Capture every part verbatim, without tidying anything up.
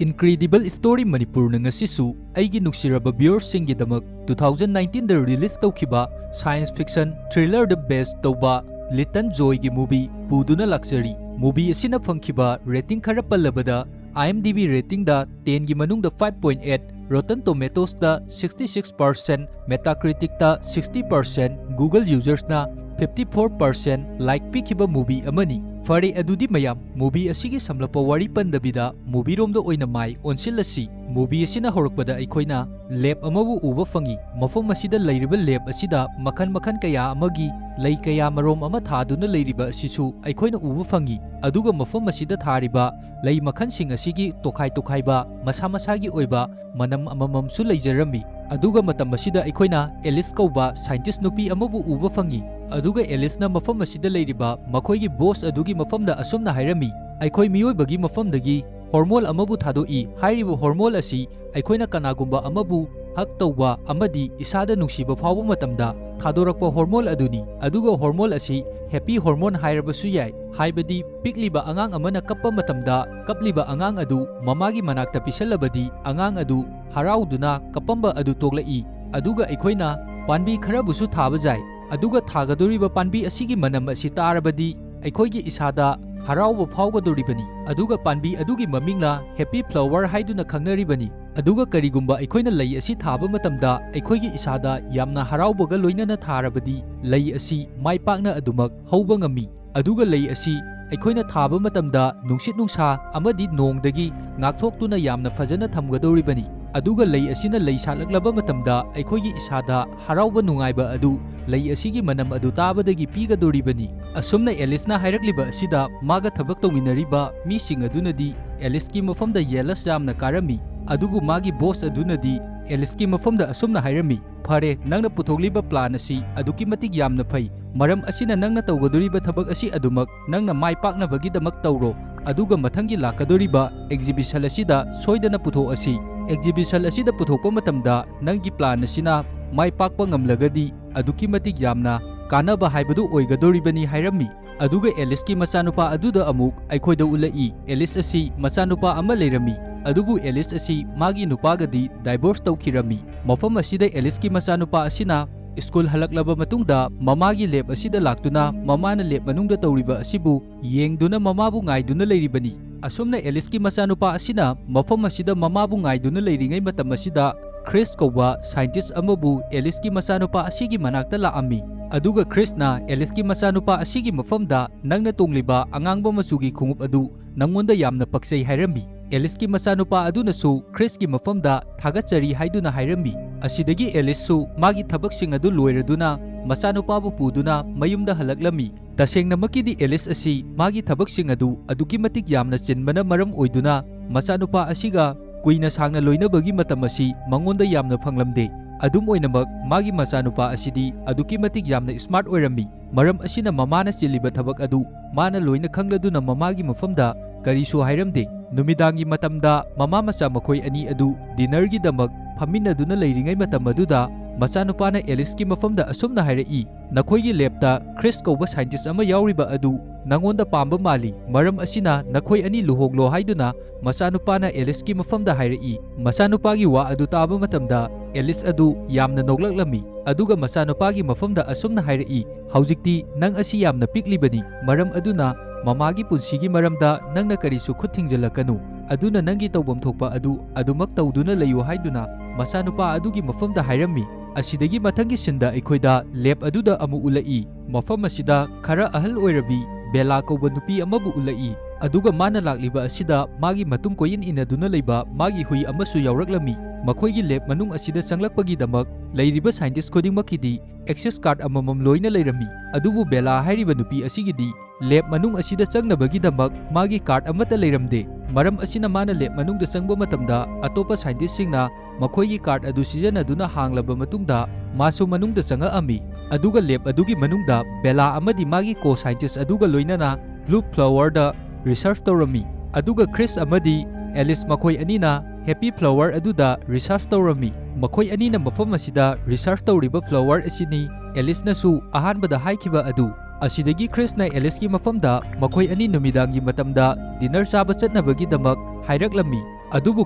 Incredible Story Manipurꯅ ꯉꯁꯤꯁꯨ ꯑꯩꯒꯤ ꯅꯨꯡꯁꯤꯔꯕ viewersꯁꯤꯡꯒꯤꯗꯃꯛ two thousand nineteenꯗ release ꯇꯧꯈꯤꯕ science fiction thrillerꯗ base ꯇꯧꯕ Little Joyꯒꯤ movie ꯄꯨꯗꯨꯅ ꯂꯥꯛꯆꯔꯤ꯫ Movie ꯑꯁꯤꯅ ꯐꯪꯈꯤꯕ rating ꯈꯔ ꯄꯜꯂꯕꯗ, IMDb ratingꯗ tenꯒꯤ ꯃꯅꯨꯡꯗ five point eight, Rotten Tomatoesꯗ sixty six percent, Metacriticꯇ sixty percent, Google usersꯅ fifty four percent like ꯄꯤꯈꯤꯕ movie ꯑꯃꯅꯤ꯫ ꯐꯔꯦ, ꯑꯗꯨꯗꯤ ꯃꯌꯥꯝ, movie ꯑꯁꯤꯒꯤ ꯁꯝꯂꯞꯄ ꯋꯥꯔꯤ ꯄꯟꯗꯕꯤꯗ movie ꯔꯣꯝꯗ ꯑꯣꯏꯅ ꯃꯥꯏ ꯑꯣꯟꯁꯤꯜꯂꯁꯤ꯫ Movie ꯑꯁꯤꯅ ꯍꯧꯔꯛꯄꯗ ꯑꯩꯈꯣꯏꯅ lab ꯑꯃꯕꯨ ꯎꯕ ꯐꯪꯏ꯫ ꯃꯐꯝ ꯑꯁꯤꯗ ꯂꯩꯔꯤꯕ lab ꯑꯁꯤꯗ ꯃꯈꯜ ꯃꯈꯜ ꯀꯌꯥ ꯑꯃꯒꯤ ꯂꯩ ꯀꯌꯥ ꯃꯔꯣꯝ ꯑꯃ ꯊꯥꯗꯨꯅ ꯂꯩꯔꯤꯕ ꯑꯁꯤꯁꯨ ꯑꯩꯈꯣꯏꯅ ꯎꯕ ꯐꯪꯏ꯫ ꯑꯗꯨꯒ ꯃꯐꯝ ꯑꯁꯤꯗ ꯊꯥꯔꯤꯕ ꯂꯩ ꯃꯈꯜꯁꯤꯡ ꯑꯁꯤꯒꯤ ꯇꯣꯈꯥꯏ ꯇꯣꯈꯥꯏꯕ, ꯃꯁꯥ ꯃꯁꯥꯒꯤ ꯑꯣꯏꯕ ꯃꯅꯝ ꯑꯃꯃꯝꯁꯨ ꯂꯩꯖꯔꯝꯃꯤ꯫ ꯑꯗꯨꯒ ꯃꯇꯝ ꯑꯁꯤꯗ ꯑꯩꯈꯣꯏꯅ Alice ꯀꯧꯕ scientist ꯅꯨꯄꯤ ꯑꯃꯕꯨ ꯎꯕ ꯐꯪꯏ꯫ ꯑꯗꯨꯒ Aliceꯅ ꯃꯐꯝ ꯑꯁꯤꯗ ꯂꯩꯔꯤꯕ ꯃꯈꯣꯏꯒꯤ boss ꯑꯗꯨꯒꯤ ꯃꯐꯝꯗ ꯑꯁꯨꯝꯅ ꯍꯥꯏꯔꯝꯃꯤ, "ꯑꯩꯈꯣꯏ ꯃꯤꯑꯣꯏꯕꯒꯤ ꯃꯐꯝꯗꯒꯤ hormone ꯑꯃꯕꯨ ꯊꯥꯗꯣꯛꯏ꯫ ꯍꯥꯏꯔꯤꯕ hormone ꯑꯁꯤ ꯑꯩꯈꯣꯏꯅ ꯀꯅꯥꯒꯨꯝꯕ ꯑꯃꯕꯨ hug ꯇꯧꯕ ꯑꯃꯗꯤ ꯏꯁꯥꯗ ꯅꯨꯡꯁꯤꯕ ꯐꯥꯎꯕ ꯃꯇꯝꯗ ꯊꯥꯗꯣꯔꯛꯄ hormone ꯑꯗꯨꯅꯤ꯫ ꯑꯗꯨꯒ hormone ꯑꯁꯤ happy hormone ꯍꯥꯏꯔꯕꯁꯨ ꯌꯥꯏ, ꯍꯥꯏꯕꯗꯤ ꯄꯤꯛꯂꯤꯕ ꯑꯉꯥꯡ ꯑꯃꯅ ꯀꯞꯄ ꯃꯇꯝꯗ ꯀꯞꯂꯤꯕ ꯑꯉꯥꯡ ꯑꯗꯨ ꯃꯃꯥꯒꯤ ꯃꯅꯥꯛꯇ ꯄꯤꯁꯜꯂꯕꯗꯤ ꯑꯉꯥꯡ ꯑꯗꯨ ꯍꯔꯥꯎꯗꯨꯅ ꯀꯞꯄꯝꯕ ꯑꯗꯨ ꯇꯣꯛꯂꯛꯏ꯫ ꯑꯗꯨꯒ ꯑꯩꯈꯣꯏꯅ ꯄꯥꯝꯕꯤ ꯈꯔꯕꯨꯁꯨ ꯊꯥꯕ ꯌꯥꯏ꯫ ꯑꯗꯨꯒ ꯊꯥꯒꯗꯧꯔꯤꯕ ꯄꯥꯝꯕꯤ ꯑꯁꯤꯒꯤ ꯃꯅꯝ ꯑꯁꯤ ꯇꯥꯔꯕꯗꯤ ꯑꯩꯈꯣꯏꯒꯤ ꯏꯁꯥꯗ ꯍꯔꯥꯎꯕ ꯐꯥꯎꯒꯗꯧꯔꯤꯕꯅꯤ꯫ ꯑꯗꯨꯒ ꯄꯥꯝꯕꯤ ꯑꯗꯨꯒꯤ ꯃꯃꯤꯡꯅ happy flower ꯍꯥꯏꯗꯨꯅ ꯈꯪꯅꯔꯤꯕꯅꯤ꯫ ꯑꯗꯨꯒ ꯀꯔꯤꯒꯨꯝꯕ ꯑꯩꯈꯣꯏꯅ ꯂꯩ ꯑꯁꯤ ꯊꯥꯕ ꯃꯇꯝꯗ ꯑꯩꯈꯣꯏꯒꯤ ꯏꯁꯥꯗ ꯌꯥꯝꯅ ꯍꯔꯥꯎꯕꯒ ꯂꯣꯏꯅꯅ ꯊꯥꯔꯕꯗꯤ ꯂꯩ ꯑꯁꯤ ꯃꯥꯏ ꯄꯥꯛꯅ ꯑꯗꯨꯃꯛ ꯍꯧꯕ ꯉꯝꯃꯤ꯫ ꯑꯗꯨꯒ ꯂꯩ ꯑꯁꯤ ꯑꯩꯈꯣꯏꯅ ꯊꯥꯕ ꯃꯇꯝꯗ ꯅꯨꯡꯁꯤꯠ ꯅꯨꯡꯁꯥ ꯑꯃꯗꯤ ꯅꯣꯡꯗꯒꯤ ꯉꯥꯛꯊꯣꯛꯇꯨꯅ ꯌꯥꯝꯅ ꯐꯖꯅ ꯊꯝꯒꯗꯧꯔꯤꯕꯅꯤ꯫ ꯑꯗꯨꯒ ꯂꯩ ꯑꯁꯤꯅ ꯂꯩ ꯁꯥꯠꯂꯛꯂꯕ ꯃꯇꯝꯗ ꯑꯩꯈꯣꯏꯒꯤ ꯏꯁꯥꯗ ꯍꯔꯥꯎꯕ ꯅꯨꯡꯉꯥꯏꯕ ꯑꯗꯨ ꯂꯩ ꯑꯁꯤꯒꯤ ꯃꯅꯝ ꯑꯗꯨ ꯇꯥꯕꯗꯒꯤ ꯄꯤꯒꯗꯧꯔꯤꯕꯅꯤ꯫ ꯑꯁꯨꯝꯅ Aliceꯅ ꯍꯥꯏꯔꯛꯂꯤꯕ ꯑꯁꯤꯗ ꯃꯥꯒ ꯊꯕꯛ ꯇꯧꯃꯤꯟꯅꯔꯤꯕ ꯃꯤꯁꯤꯡ ꯑꯗꯨꯅꯗꯤ Aliceꯀꯤ ꯃꯐꯝꯗ jealous ꯌꯥꯝꯅ ꯀꯥꯔꯝꯃꯤ꯫ ꯑꯗꯨꯕꯨ ꯃꯥꯒꯤ boss ꯑꯗꯨꯅꯗꯤ Aliceꯀꯤ ꯃꯐꯝꯗ ꯑꯁꯨꯝꯅ ꯍꯥꯏꯔꯝꯃꯤ, "ꯐꯔꯦ, ꯅꯪꯅ ꯄꯨꯊꯣꯛꯂꯤꯕ plan ꯑꯁꯤ ꯑꯗꯨꯛꯀꯤ ꯃꯇꯤꯛ ꯌꯥꯝꯅ ꯐꯩ꯫ ꯃꯔꯝ ꯑꯁꯤꯅ ꯅꯪꯅ ꯇꯧꯒꯗꯧꯔꯤꯕ ꯊꯕꯛ ꯑꯁꯤ ꯑꯗꯨꯃꯛ ꯅꯪꯅ ꯃꯥꯏ ꯄꯥꯛꯅꯕꯒꯤꯗꯃꯛ ꯇꯧꯔꯣ꯫ ꯑꯗꯨꯒ ꯃꯊꯪꯒꯤ ꯂꯥꯛꯀꯗꯧꯔꯤꯕ exhibition ꯑꯁꯤꯗ ꯁꯣꯏꯗꯅ ꯄꯨꯊꯣꯛꯑꯁꯤ꯫ Exhibition ꯑꯁꯤꯗ ꯄꯨꯊꯣꯛꯄ ꯃꯇꯝꯗ ꯅꯪꯒꯤ plan ꯑꯁꯤꯅ ꯃꯥꯏ ꯄꯥꯛꯄ ꯉꯝꯂꯒꯗꯤ ꯑꯗꯨꯛꯀꯤ ꯃꯇꯤꯛ ꯌꯥꯝꯅ ꯀꯥꯟꯅꯕ ꯍꯥꯏꯕꯗꯨ ꯑꯣꯏꯒꯗꯧꯔꯤꯕꯅꯤ ꯍꯥꯏꯔꯝꯃꯤ꯫ ꯑꯗꯨꯒ ꯑꯦꯂꯤꯁꯀꯤ ꯃꯆꯥꯅꯨꯄꯥ ꯑꯗꯨꯗ ꯑꯃꯨꯛ ꯑꯩꯈꯣꯏꯗ ꯎꯠꯂꯛꯏ, ꯑꯦꯂꯤꯁ ꯑꯁꯤ ꯃꯆꯥꯅꯨꯄꯥ ꯑꯃ ꯂꯩꯔꯝꯃꯤ, ꯑꯗꯨꯕꯨ ꯑꯦꯂꯤꯁ ꯑꯁꯤ ꯃꯥꯒꯤ ꯅꯨꯄꯥꯒꯗꯤ ꯗꯥꯏꯚꯣꯔꯁ ꯇꯧꯈꯤꯔꯝꯃꯤ꯫ ꯃꯐꯝ ꯑꯁꯤꯗ ꯑꯦꯂꯤꯁꯀꯤ ꯃꯆꯥꯅꯨꯄꯥ ꯑꯁꯤꯅ ꯁ꯭ꯀꯨꯜ ꯍꯜꯂꯛꯂꯕ ꯃꯇꯨꯡꯗ ꯃꯃꯥꯒꯤ ꯂꯦꯞ ꯑꯁꯤꯗ ꯂꯥꯛꯇꯨꯅ ꯃꯃꯥꯅ ꯂꯦꯞ ꯃꯅꯨꯡꯗ ꯇꯧꯔꯤꯕ ꯑꯁꯤꯕꯨ ꯌꯦꯡꯗꯨꯅ ꯃꯃꯥꯕꯨ ꯉꯥꯏꯗꯨꯅ ꯂꯩꯔꯤꯕꯅꯤ꯫ ꯑꯁꯨꯝꯅ ꯑꯦꯂꯤꯁꯀꯤ ꯃꯆꯥꯅꯨꯄꯥ ꯑꯁꯤꯅ ꯃꯐꯝ ꯑꯁꯤꯗ ꯃꯃꯥꯕꯨ ꯉꯥꯏꯗꯨꯅ ꯂꯩꯔꯤꯉꯩ ꯃꯇꯝ ꯑꯁꯤꯗ, ꯈ꯭ꯔꯤꯁ ꯀꯧꯕ ꯁꯥꯏꯟꯇꯤꯁ ꯑꯃꯕꯨ ꯑꯦꯂꯤꯁꯀꯤ ꯃꯆꯥꯅꯨꯄꯥ ꯑꯁꯤꯒꯤ ꯃꯅꯥꯛꯇ ꯂꯥꯛꯑꯝꯃꯤ꯫ ꯑꯗꯨꯒ ꯈ꯭ꯔꯤꯁꯅ ꯑꯦꯂꯤꯁꯀꯤ ꯃꯆꯥꯅꯨꯄꯥ ꯑꯁꯤꯒꯤ ꯃꯐꯝꯗ, "ꯅꯪꯅ ꯇꯣꯡꯂꯤꯕ ꯑꯉꯥꯡꯕ ꯃꯆꯨꯒꯤ ꯈꯣꯡꯎꯞ ꯑꯗꯨ ꯅꯪꯉꯣꯟꯗ ꯌꯥꯝꯅ ꯄꯛꯆꯩ" ꯍꯥꯏꯔꯝꯃꯤ꯫ ꯑꯦꯂꯤꯁꯀꯤ ꯃꯆꯥꯅꯨꯄꯥ ꯑꯗꯨꯅꯁꯨ ꯈ꯭ꯔꯤꯁꯀꯤ ꯃꯐꯝꯗ "ꯊꯥꯒꯠꯆꯔꯤ" ꯍꯥꯏꯗꯨꯅ ꯍꯥꯏꯔꯝꯃꯤ꯫ ꯑꯁꯤꯗꯒꯤ ꯑꯦꯂꯤꯁꯁꯨ ꯃꯥꯒꯤ ꯊꯕꯛꯁꯤꯡ ꯑꯗꯨ ꯂꯣꯏꯔꯗꯨꯅ ꯃꯆꯥꯅꯨꯄꯥꯕꯨ ꯄꯨꯗꯨꯅ ꯃꯌꯨꯝꯗ ꯍꯜꯂꯛꯂꯝꯃꯤ꯫ ꯇꯁꯦꯡꯅꯃꯛꯀꯤꯗꯤ ꯑꯦꯂꯤꯁ ꯑꯁꯤ ꯃꯥꯒꯤ ꯊꯕꯛꯁꯤꯡ ꯑꯗꯨ ꯑꯗꯨꯛꯀꯤ ꯃꯇꯤꯛ ꯌꯥꯝꯅ ꯆꯤꯟꯕꯅ ꯃꯔꯝ ꯑꯣꯏꯗꯨꯅ ꯃꯆꯥꯅꯨꯄꯥ ꯑꯁꯤꯒ ꯀꯨꯏꯅ ꯁꯥꯡꯅ ꯂꯣꯏꯅꯕꯒꯤ ꯃꯇꯝ ꯑꯁꯤ ꯃꯉꯣꯟꯗ ꯌꯥꯝꯅ ꯐꯪꯂꯝꯗꯦ꯫ ꯑꯗꯨꯝ ꯑꯣꯏꯅꯃꯛ, ꯃꯥꯒꯤ ꯃꯆꯥꯅꯨꯄꯥ ꯑꯁꯤꯗꯤ ꯑꯗꯨꯛꯀꯤ ꯃꯇꯤꯛ ꯌꯥꯝꯅ ꯁ꯭ꯃꯥꯔꯠ ꯑꯣꯏꯔꯝꯃꯤ꯫ ꯃꯔꯝ ꯑꯁꯤꯅ ꯃꯃꯥꯅ ꯆꯤꯜꯂꯤꯕ ꯊꯕꯛ ꯑꯗꯨ ꯃꯥꯅ ꯂꯣꯏꯅ ꯈꯪꯂꯗꯨꯅ ꯃꯃꯥꯒꯤ ꯃꯐꯝꯗ ꯀꯔꯤꯁꯨ ꯍꯥꯏꯔꯝꯗꯦ꯫ ꯅꯨꯃꯤꯗꯥꯡꯒꯤ ꯃꯇꯝꯗ ꯃꯃꯥ ꯃꯆꯥ ꯃꯈꯣꯏ ꯑꯅꯤ ꯑꯗꯨ ꯗꯤꯅꯔꯒꯤꯗꯃꯛ ꯐꯝꯃꯤꯟꯅꯗꯨꯅ ꯂꯩꯔꯤꯉꯩ ꯃꯇꯝ ꯑꯗꯨꯗ ꯃꯆꯥꯅꯨꯄꯥꯅ ꯑꯦꯂꯤꯁꯀꯤ ꯃꯐꯝꯗ ꯑꯁꯨꯝꯅ ꯍꯥꯏꯔꯛꯏ, "ꯅꯈꯣꯏꯒꯤ ꯂꯦꯞꯇ ꯈ꯭ꯔꯤꯁ ꯀꯧꯕ ꯁꯥꯏꯟꯇꯤꯁ ꯑꯃ ꯌꯥꯎꯔꯤꯕ ꯑꯗꯨ ꯅꯉꯣꯟꯗ ꯄꯥꯝꯕ ꯃꯥꯜꯂꯤ꯫ ꯃꯔꯝ ꯑꯁꯤꯅ ꯅꯈꯣꯏ ꯑꯅꯤ ꯂꯨꯍꯣꯡꯂꯣ" ꯍꯥꯏꯗꯨꯅ ꯃꯆꯥꯅꯨꯄꯥꯅ ꯑꯦꯂꯤꯁꯀꯤ ꯃꯐꯝꯗ ꯍꯥꯏꯔꯛꯏ꯫ ꯃꯆꯥꯅꯨꯄꯥꯒꯤ ꯋꯥ ꯑꯗꯨ ꯇꯥꯕ ꯃꯇꯝꯗ ꯑꯦꯂꯤꯁ ꯑꯗꯨ ꯌꯥꯝꯅ ꯅꯣꯛꯂꯛꯂꯝꯃꯤ꯫ ꯑꯗꯨꯒ ꯃꯆꯥꯅꯨꯄꯥꯒꯤ ꯃꯐꯝꯗ ꯑꯁꯨꯝꯅ ꯍꯥꯏꯔꯛꯏ, "ꯍꯧꯖꯤꯛꯇꯤ ꯅꯪ ꯑꯁꯤ ꯌꯥꯝꯅ ꯄꯤꯛꯂꯤꯕꯅꯤ, ꯃꯔꯝ ꯑꯗꯨꯅ ꯃꯃꯥꯒꯤ ꯄꯨꯟꯁꯤꯒꯤ ꯃꯔꯝꯗ ꯅꯪꯅ ꯀꯔꯤꯁꯨ ꯈꯨꯠ ꯊꯤꯡꯖꯤꯜꯂꯛꯀꯅꯨ꯫ ꯑꯗꯨꯅ ꯅꯪꯒꯤ ꯇꯧꯐꯝ ꯊꯣꯛꯄ ꯑꯗꯨ ꯑꯗꯨꯃꯛ ꯇꯧꯗꯨꯅ ꯂꯩꯌꯨ" ꯍꯥꯏꯗꯨꯅ ꯃꯆꯥꯅꯨꯄꯥ ꯑꯗꯨꯒꯤ ꯃꯐꯝꯗ ꯍꯥꯏꯔꯝꯃꯤ꯫ ꯑꯁꯤꯗꯒꯤ ꯃꯊꯪꯒꯤ ꯁꯤꯟꯗ ꯑꯩꯈꯣꯏꯗ ꯂꯦꯞ ꯑꯗꯨꯗ ꯑꯃꯨꯛ ꯎꯠꯂꯛꯏ꯫ ꯃꯐꯝ ꯑꯁꯤꯗ ꯈꯔ ꯑꯍꯜ ꯑꯣꯏꯔꯕꯤ ꯕꯦꯂꯥ ꯀꯧꯕ ꯅꯨꯄꯤ ꯑꯃꯕꯨ ꯎꯠꯂꯛꯏ꯫ ꯑꯗꯨꯒ ꯃꯥꯅ ꯂꯥꯛꯂꯤꯕ ꯑꯁꯤꯗ ꯃꯥꯒꯤ ꯃꯇꯨꯡ ꯀꯣꯏꯏꯟ ꯏꯟꯅꯗꯨꯅ ꯂꯩꯕ ꯃꯥꯒꯤ ꯍꯨꯏ ꯑꯃꯁꯨ ꯌꯥꯎꯔꯛꯂꯝꯃꯤ꯫ ꯃꯈꯣꯏꯒꯤ ꯂꯦꯞ ꯃꯅꯨꯡ ꯑꯁꯤꯗ ꯆꯪꯂꯛꯄꯒꯤꯗꯃꯛ ꯂꯩꯔꯤꯕ ꯁꯥꯏꯟꯇꯤꯁ ꯈꯨꯗꯤꯡꯃꯛꯀꯤꯗꯤ ꯑꯦꯛꯁꯦꯁ ꯀꯥꯔꯗ ꯑꯃꯃꯝ ꯂꯣꯏꯅ ꯂꯩꯔꯝꯃꯤ꯫ ꯑꯗꯨꯕꯨ ꯕꯦꯂꯥ ꯍꯥꯏꯔꯤꯕ ꯅꯨꯄꯤ ꯑꯁꯤꯒꯤꯗꯤ ꯂꯦꯞ ꯃꯅꯨꯡ ꯑꯁꯤꯗ ꯆꯪꯅꯕꯒꯤꯗꯃꯛ ꯃꯥꯒꯤ ꯀꯥꯔꯗ ꯑꯃꯠꯇ ꯂꯩꯔꯝꯗꯦ꯫ ꯃꯔꯝ ꯑꯁꯤꯅ ꯃꯥꯅ ꯂꯦꯞ ꯃꯅꯨꯡꯗ ꯆꯪꯕ ꯃꯇꯝꯗ ꯑꯇꯣꯞꯄ ꯁꯥꯏꯟꯇꯤꯁꯁꯤꯡꯅ ꯃꯈꯣꯏꯒꯤ ꯀꯥꯔꯗ ꯑꯗꯨ ꯁꯤꯖꯤꯟꯅꯗꯨꯅ ꯍꯥꯡꯂꯕ ꯃꯇꯨꯡꯗ ꯃꯥꯁꯨ ꯃꯅꯨꯡꯗ ꯆꯪꯉꯛꯑꯝꯃꯤ꯫ ꯑꯗꯨꯒ ꯂꯦꯞ ꯑꯗꯨꯒꯤ ꯃꯅꯨꯡꯗ ꯕꯦꯂꯥ ꯑꯃꯗꯤ ꯃꯥꯒꯤ ꯀꯣ ꯁꯥꯏꯟꯇꯤꯁ ꯑꯗꯨꯒ ꯂꯣꯏꯅꯅ ꯕ꯭ꯂꯨ ꯐ꯭ꯂꯥꯋꯔꯗ ꯔꯤꯁꯔꯆ ꯇꯧꯔꯝꯃꯤ꯫ ꯑꯗꯨꯒ ꯈ꯭ꯔꯤꯁ ꯑꯃꯗꯤ ꯑꯦꯂꯤꯁ ꯃꯈꯣꯏ ꯑꯅꯤꯅ ꯍꯦꯄꯤ ꯐ꯭ꯂꯥꯋꯔ ꯑꯗꯨꯗ ꯔꯤꯁꯔꯆ ꯇꯧꯔꯝꯃꯤ꯫ ꯃꯈꯣꯏ ꯑꯅꯤꯅ ꯃꯐꯝ ꯑꯁꯤꯗ ꯔꯤꯁꯔꯆ ꯇꯧꯔꯤꯕ ꯐ꯭ꯂꯥꯋꯔ ꯑꯁꯤꯅꯤ꯫ ꯑꯦꯂꯤꯁꯅꯁꯨ ꯑꯍꯥꯟꯕꯗ ꯍꯥꯏꯈꯤꯕ ꯑꯗꯨ꯫ ꯑꯁꯤꯗꯒꯤ ꯈ꯭ꯔꯤꯁꯅ ꯑꯦꯂꯤꯁꯀꯤ ꯃꯐꯝꯗ ꯃꯈꯣꯏ ꯑꯅꯤ ꯅꯨꯃꯤꯗꯥꯡꯒꯤ ꯃꯇꯝꯗ ꯗꯤꯅꯔ ꯆꯥꯕ ꯆꯠꯅꯕꯒꯤꯗꯃꯛ ꯍꯥꯏꯔꯛꯂꯝꯃꯤ꯫ ꯑꯗꯨꯕꯨ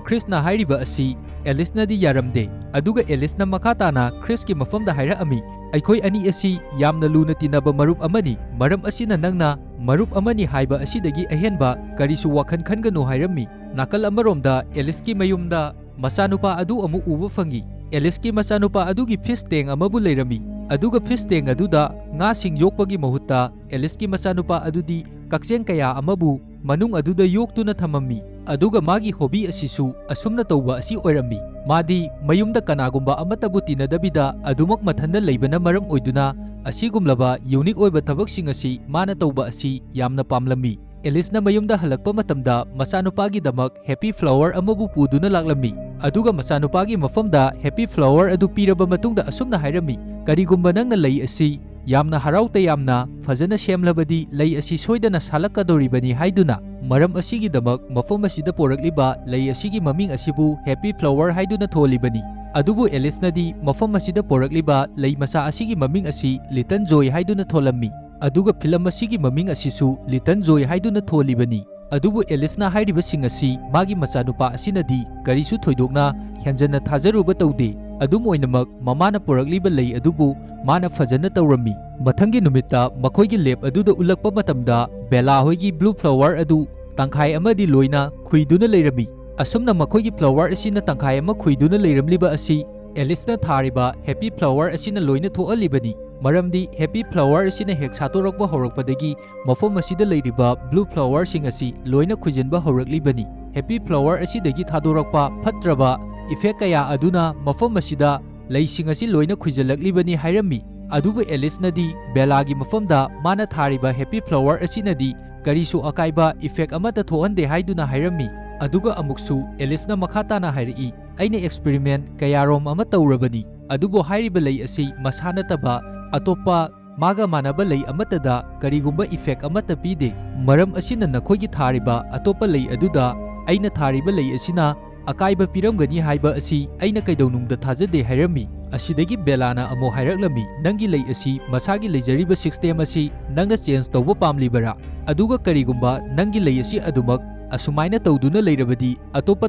ꯈ꯭ꯔꯤꯁꯅ ꯍꯥꯏꯔꯤꯕ ꯑꯁꯤ ꯑꯦꯂꯤꯁꯅꯗꯤ ꯌꯥꯔꯝꯗꯦ꯫ ꯑꯗꯨꯒ ꯑꯦꯂꯤꯁꯅ ꯃꯈꯥ ꯇꯥꯅ ꯈ꯭ꯔꯤꯁꯀꯤ ꯃꯐꯝꯗ ꯍꯥꯏꯔꯛꯑꯝꯃꯤ, "ꯑꯩꯈꯣꯏ ꯑꯅꯤ ꯑꯁꯤ ꯌꯥꯝꯅ ꯂꯨꯅ ꯇꯤꯟꯅꯕ ꯃꯔꯨꯞ ꯑꯃꯅꯤ, ꯃꯔꯝ ꯑꯁꯤꯅ ꯅꯪꯅ ꯃꯔꯨꯞ ꯑꯃꯅꯤ ꯍꯥꯏꯕ ꯑꯁꯤꯗꯒꯤ ꯑꯍꯦꯟꯕ ꯀꯔꯤꯁꯨ ꯋꯥꯈꯜ ꯈꯟꯒꯅꯨ" ꯍꯥꯏꯔꯝꯃꯤ꯫ ꯅꯥꯀꯜ ꯑꯃꯔꯣꯝꯗ ꯑꯦꯂꯤꯁꯀꯤ ꯃꯌꯨꯝꯗ ꯃꯆꯥꯅꯨꯄꯥ ꯑꯗꯨ ꯑꯃꯨꯛ ꯎꯕ ꯐꯪꯉꯤ꯫ ꯑꯦꯂꯤꯁꯀꯤ ꯃꯆꯥꯅꯨꯄꯥ ꯑꯗꯨꯒꯤ ꯐꯤꯁ ꯇꯦꯡ ꯑꯃꯕꯨ ꯂꯩꯔꯝꯃꯤ꯫ ꯑꯗꯨꯒ ꯐꯤꯁ ꯇꯦꯡ ꯑꯗꯨꯗ ꯉꯥꯁꯤꯡ ꯌꯣꯛꯄꯒꯤ ꯃꯍꯨꯠꯇ ꯑꯦꯂꯤꯁꯀꯤ ꯃꯆꯥꯅꯨꯄꯥ ꯑꯗꯨꯗꯤ ꯀꯛꯆꯦꯡ ꯀꯌꯥ ꯑꯃꯕꯨ ꯃꯅꯨꯡ ꯑꯗꯨꯗ ꯌꯣꯛꯇꯨꯅ ꯊꯝꯃꯝꯃꯤ꯫ ꯑꯗꯨꯒ ꯃꯥꯒꯤ ꯍꯣꯕꯤ ꯑꯁꯤꯁꯨ ꯑꯁꯨꯝꯅ ꯇꯧꯕ ꯑꯁꯤ ꯑꯣꯏꯔꯝꯃꯤ꯫ ꯃꯥꯗꯤ ꯃꯌꯨꯝꯗ ꯀꯅꯥꯒꯨꯝꯕ ꯑꯃꯠꯇꯕꯨ ꯇꯤꯟꯅꯗꯕꯤꯗ ꯑꯗꯨꯃꯛ ꯃꯊꯟꯗ ꯂꯩꯕꯅ ꯃꯔꯝ ꯑꯣꯏꯗꯨꯅ ꯑꯁꯤꯒꯨꯝꯂꯕ ꯌꯨꯅꯤꯛ ꯑꯣꯏꯕ ꯊꯕꯛꯁꯤꯡ ꯑꯁꯤ ꯃꯥꯅ ꯇꯧꯕ ꯑꯁꯤ ꯌꯥꯝꯅ ꯄꯥꯝꯂꯝꯃꯤ꯫ ꯑꯦꯂꯤꯁꯅ ꯃꯌꯨꯝꯗ ꯍꯜꯂꯛꯄ ꯃꯇꯝꯗ ꯃꯆꯥꯅꯨꯄꯥꯒꯤꯗꯃꯛ ꯍꯦꯄꯤ ꯐ꯭ꯂꯥꯋꯔ ꯑꯃꯕꯨ ꯄꯨꯗꯨꯅ ꯂꯥꯛꯂꯝꯃꯤ꯫ ꯑꯗꯨꯒ ꯃꯆꯥꯅꯨꯄꯥꯒꯤ ꯃꯐꯝꯗ ꯍꯦꯄꯤ ꯐ꯭ꯂꯥꯋꯔ ꯑꯗꯨ ꯄꯤꯔꯕ ꯃꯇꯨꯡꯗ ꯑꯁꯨꯝꯅ ꯍꯥꯏꯔꯝꯃꯤ, "ꯀꯔꯤꯒꯨꯝꯕ ꯅꯪꯅ ꯂꯩ ꯑꯁꯤ ꯌꯥꯝꯅ ꯍꯔꯥꯎ ꯇꯌꯥꯝꯅ ꯐꯖꯅ ꯁꯦꯝꯂꯕꯗꯤ ꯂꯩ ꯑꯁꯤ ꯁꯣꯏꯗꯅ ꯁꯥꯠꯂꯛꯀꯗꯧꯔꯤꯕꯅꯤ" ꯍꯥꯏꯗꯨꯅ꯫ ꯃꯔꯝ ꯑꯁꯤꯒꯤꯗꯃꯛ ꯃꯐꯝ ꯑꯁꯤꯗ ꯄꯣꯔꯛꯂꯤꯕ ꯂꯩ ꯑꯁꯤꯒꯤ ꯃꯃꯤꯡ ꯑꯁꯤꯕꯨ ꯍꯦꯄꯤ ꯐ꯭ꯂꯥꯋꯔ ꯍꯥꯏꯗꯨꯅ ꯊꯣꯜꯂꯤꯕꯅꯤ꯫ ꯑꯗꯨꯕꯨ ꯑꯦꯂꯤꯁꯅꯗꯤ ꯃꯐꯝ ꯑꯁꯤꯗ ꯄꯣꯔꯛꯂꯤꯕ ꯂꯩ ꯃꯆꯥ ꯑꯁꯤꯒꯤ ꯃꯃꯤꯡ ꯑꯁꯤ ꯂꯤꯇꯜ ꯖꯣꯏ ꯍꯥꯏꯗꯨꯅ ꯊꯣꯜꯂꯝꯃꯤ꯫ ꯑꯗꯨꯒ ꯐꯤꯂꯝ ꯑꯁꯤꯒꯤ ꯃꯃꯤꯡ ꯑꯁꯤꯁꯨ ꯂꯤꯇꯜ ꯖꯣꯏ ꯍꯥꯏꯗꯨꯅ ꯊꯣꯜꯂꯤꯕꯅꯤ꯫ ꯑꯗꯨꯕꯨ ꯑꯦꯂꯤꯁꯅ ꯍꯥꯏꯔꯤꯕꯁꯤꯡ ꯑꯁꯤ ꯃꯥꯒꯤ ꯃꯆꯥꯅꯨꯄꯥ ꯑꯁꯤꯅꯗꯤ ꯀꯔꯤꯁꯨ ꯊꯣꯏꯗꯣꯛꯅ ꯍꯦꯟꯖꯟꯅ ꯊꯥꯖꯔꯨꯕ ꯇꯧꯗꯦ꯫ ꯑꯗꯨꯝ ꯑꯣꯏꯅꯃꯛ, ꯃꯃꯥꯅ ꯄꯨꯔꯛꯂꯤꯕ ꯂꯩ ꯑꯗꯨꯕꯨ ꯃꯥꯅ ꯐꯖꯅ ꯇꯧꯔꯝꯃꯤ꯫ ꯃꯊꯪꯒꯤ ꯅꯨꯃꯤꯠꯇ ꯃꯈꯣꯏꯒꯤ ꯂꯦꯕ ꯑꯗꯨꯗ ꯎꯠꯂꯛꯄ ꯃꯇꯝꯗ, ꯕꯦꯂꯥ ꯍꯣꯏꯒꯤ ꯕ꯭ꯂꯨ ꯐ꯭ꯂꯥꯋꯔ ꯑꯗꯨ ꯇꯪꯈꯥꯏ ꯑꯃꯗꯤ ꯂꯣꯏꯅ ꯈꯨꯏꯗꯨꯅ ꯂꯩꯔꯝꯃꯤ꯫ ꯑꯁꯨꯝꯅ ꯃꯈꯣꯏꯒꯤ ꯐ꯭ꯂꯥꯋꯔ ꯑꯁꯤꯅ ꯇꯪꯈꯥꯏ ꯑꯃ ꯈꯨꯏꯗꯨꯅ ꯂꯩꯔꯝꯂꯤꯕ ꯑꯁꯤ ꯑꯦꯂꯤꯁꯅ ꯊꯥꯔꯤꯕ ꯍꯦꯄꯤ ꯐ꯭ꯂꯥꯋꯔ ꯑꯁꯤꯅ ꯂꯣꯏꯅ ꯊꯣꯛꯍꯜꯂꯤꯕꯅꯤ꯫ ꯃꯔꯝꯗꯤ ꯍꯦꯄꯤ ꯐ꯭ꯂꯥꯋꯔ ꯑꯁꯤꯅ ꯍꯦꯛ ꯁꯥꯠꯇꯣꯔꯛꯄ ꯍꯧꯔꯛꯄꯗꯒꯤ ꯃꯐꯝ ꯑꯁꯤꯗ ꯂꯩꯔꯤꯕ ꯕ꯭ꯂꯨ ꯐ꯭ꯂꯥꯋꯔꯁꯤꯡ ꯑꯁꯤ ꯂꯣꯏꯅ ꯈꯨꯏꯖꯤꯟꯕ ꯍꯧꯔꯛꯂꯤꯕꯅꯤ꯫ ꯍꯦꯄꯤ ꯐ꯭ꯂꯥꯋꯔ ꯑꯁꯤꯗꯒꯤ ꯊꯥꯗꯣꯔꯛꯄ ꯐꯠꯇ꯭ꯔꯕ ꯏꯐꯦꯛ ꯀꯌꯥ ꯑꯗꯨꯅ ꯃꯐꯝ ꯑꯁꯤꯗ ꯂꯩꯁꯤꯡ ꯑꯁꯤ ꯂꯣꯏꯅ ꯈꯨꯏꯖꯤꯜꯂꯛꯂꯤꯕꯅꯤ ꯍꯥꯏꯔꯝꯃꯤ꯫ ꯑꯗꯨꯕꯨ ꯑꯦꯂꯤꯁꯅꯗꯤ ꯕꯦꯂꯥꯒꯤ ꯃꯐꯝꯗ ꯃꯥꯅ ꯊꯥꯔꯤꯕ ꯍꯦꯄꯤ ꯐ꯭ꯂꯥꯋꯔ ꯑꯁꯤꯅꯗꯤ ꯀꯔꯤꯁꯨ ꯑꯀꯥꯏꯕ ꯏꯐꯦꯛ ꯑꯃꯠꯇ ꯊꯣꯛꯍꯟꯗꯦ ꯍꯥꯏꯗꯨꯅ ꯍꯥꯏꯔꯝꯃꯤ꯫ ꯑꯗꯨꯒ ꯑꯃꯨꯛꯁꯨ ꯑꯦꯂꯤꯁꯅ ꯃꯈꯥ ꯇꯥꯅ ꯍꯥꯏꯔꯛꯏ, "ꯑꯩꯅ ꯑꯦꯛꯁꯄꯦꯔꯤꯃꯦꯟ ꯀꯌꯥꯔꯣꯝ ꯑꯃ ꯇꯧꯔꯕꯅꯤ, ꯑꯗꯨꯕꯨ ꯍꯥꯏꯔꯤꯕ ꯂꯩ ꯑꯁꯤ ꯃꯁꯥ ꯅꯠꯇꯕ ꯑꯇꯣꯞꯄ ꯃꯥꯒ ꯃꯥꯟꯅꯕ ꯂꯩ ꯑꯃꯠꯇꯗ ꯀꯔꯤꯒꯨꯝꯕ ꯏꯐꯦꯛ ꯑꯃꯠꯇ ꯄꯤꯗꯦ꯫ ꯃꯔꯝ ꯑꯁꯤꯅ ꯅꯈꯣꯏꯒꯤ ꯊꯥꯔꯤꯕ ꯑꯇꯣꯞꯄ ꯂꯩ ꯑꯗꯨꯗ ꯑꯩꯅ ꯊꯥꯔꯤꯕ ꯂꯩ ꯑꯁꯤꯅ ꯑꯀꯥꯏꯕ ꯄꯤꯔꯝꯒꯅꯤ ꯍꯥꯏꯕ ꯑꯁꯤ ꯑꯩꯅ ꯀꯩꯗꯧꯅꯨꯡꯗ ꯊꯥꯖꯗꯦ" ꯍꯥꯏꯔꯝꯃꯤ꯫ ꯑꯁꯤꯗꯒꯤ ꯕꯦꯂꯥꯅ ꯑꯃꯨꯛ ꯍꯥꯏꯔꯛꯂꯝꯃꯤ, "ꯅꯪꯒꯤ ꯂꯩ ꯑꯁꯤ ꯃꯁꯥꯒꯤ ꯂꯩꯖꯔꯤꯕ ꯁꯤꯁꯇꯦꯝ ꯑꯁꯤ ꯅꯪꯅ ꯆꯦꯟꯖ ꯇꯧꯕ ꯄꯥꯝꯂꯤꯕꯔꯥ? ꯑꯗꯨꯒ ꯀꯔꯤꯒꯨꯝꯕ ꯅꯪꯒꯤ ꯂꯩ ꯑꯁꯤ ꯑꯗꯨꯃꯛ ꯑꯁꯨꯃꯥꯏꯅ ꯇꯧꯗꯨꯅ ꯂꯩꯔꯕꯗꯤ, ꯑꯇꯣꯞꯄ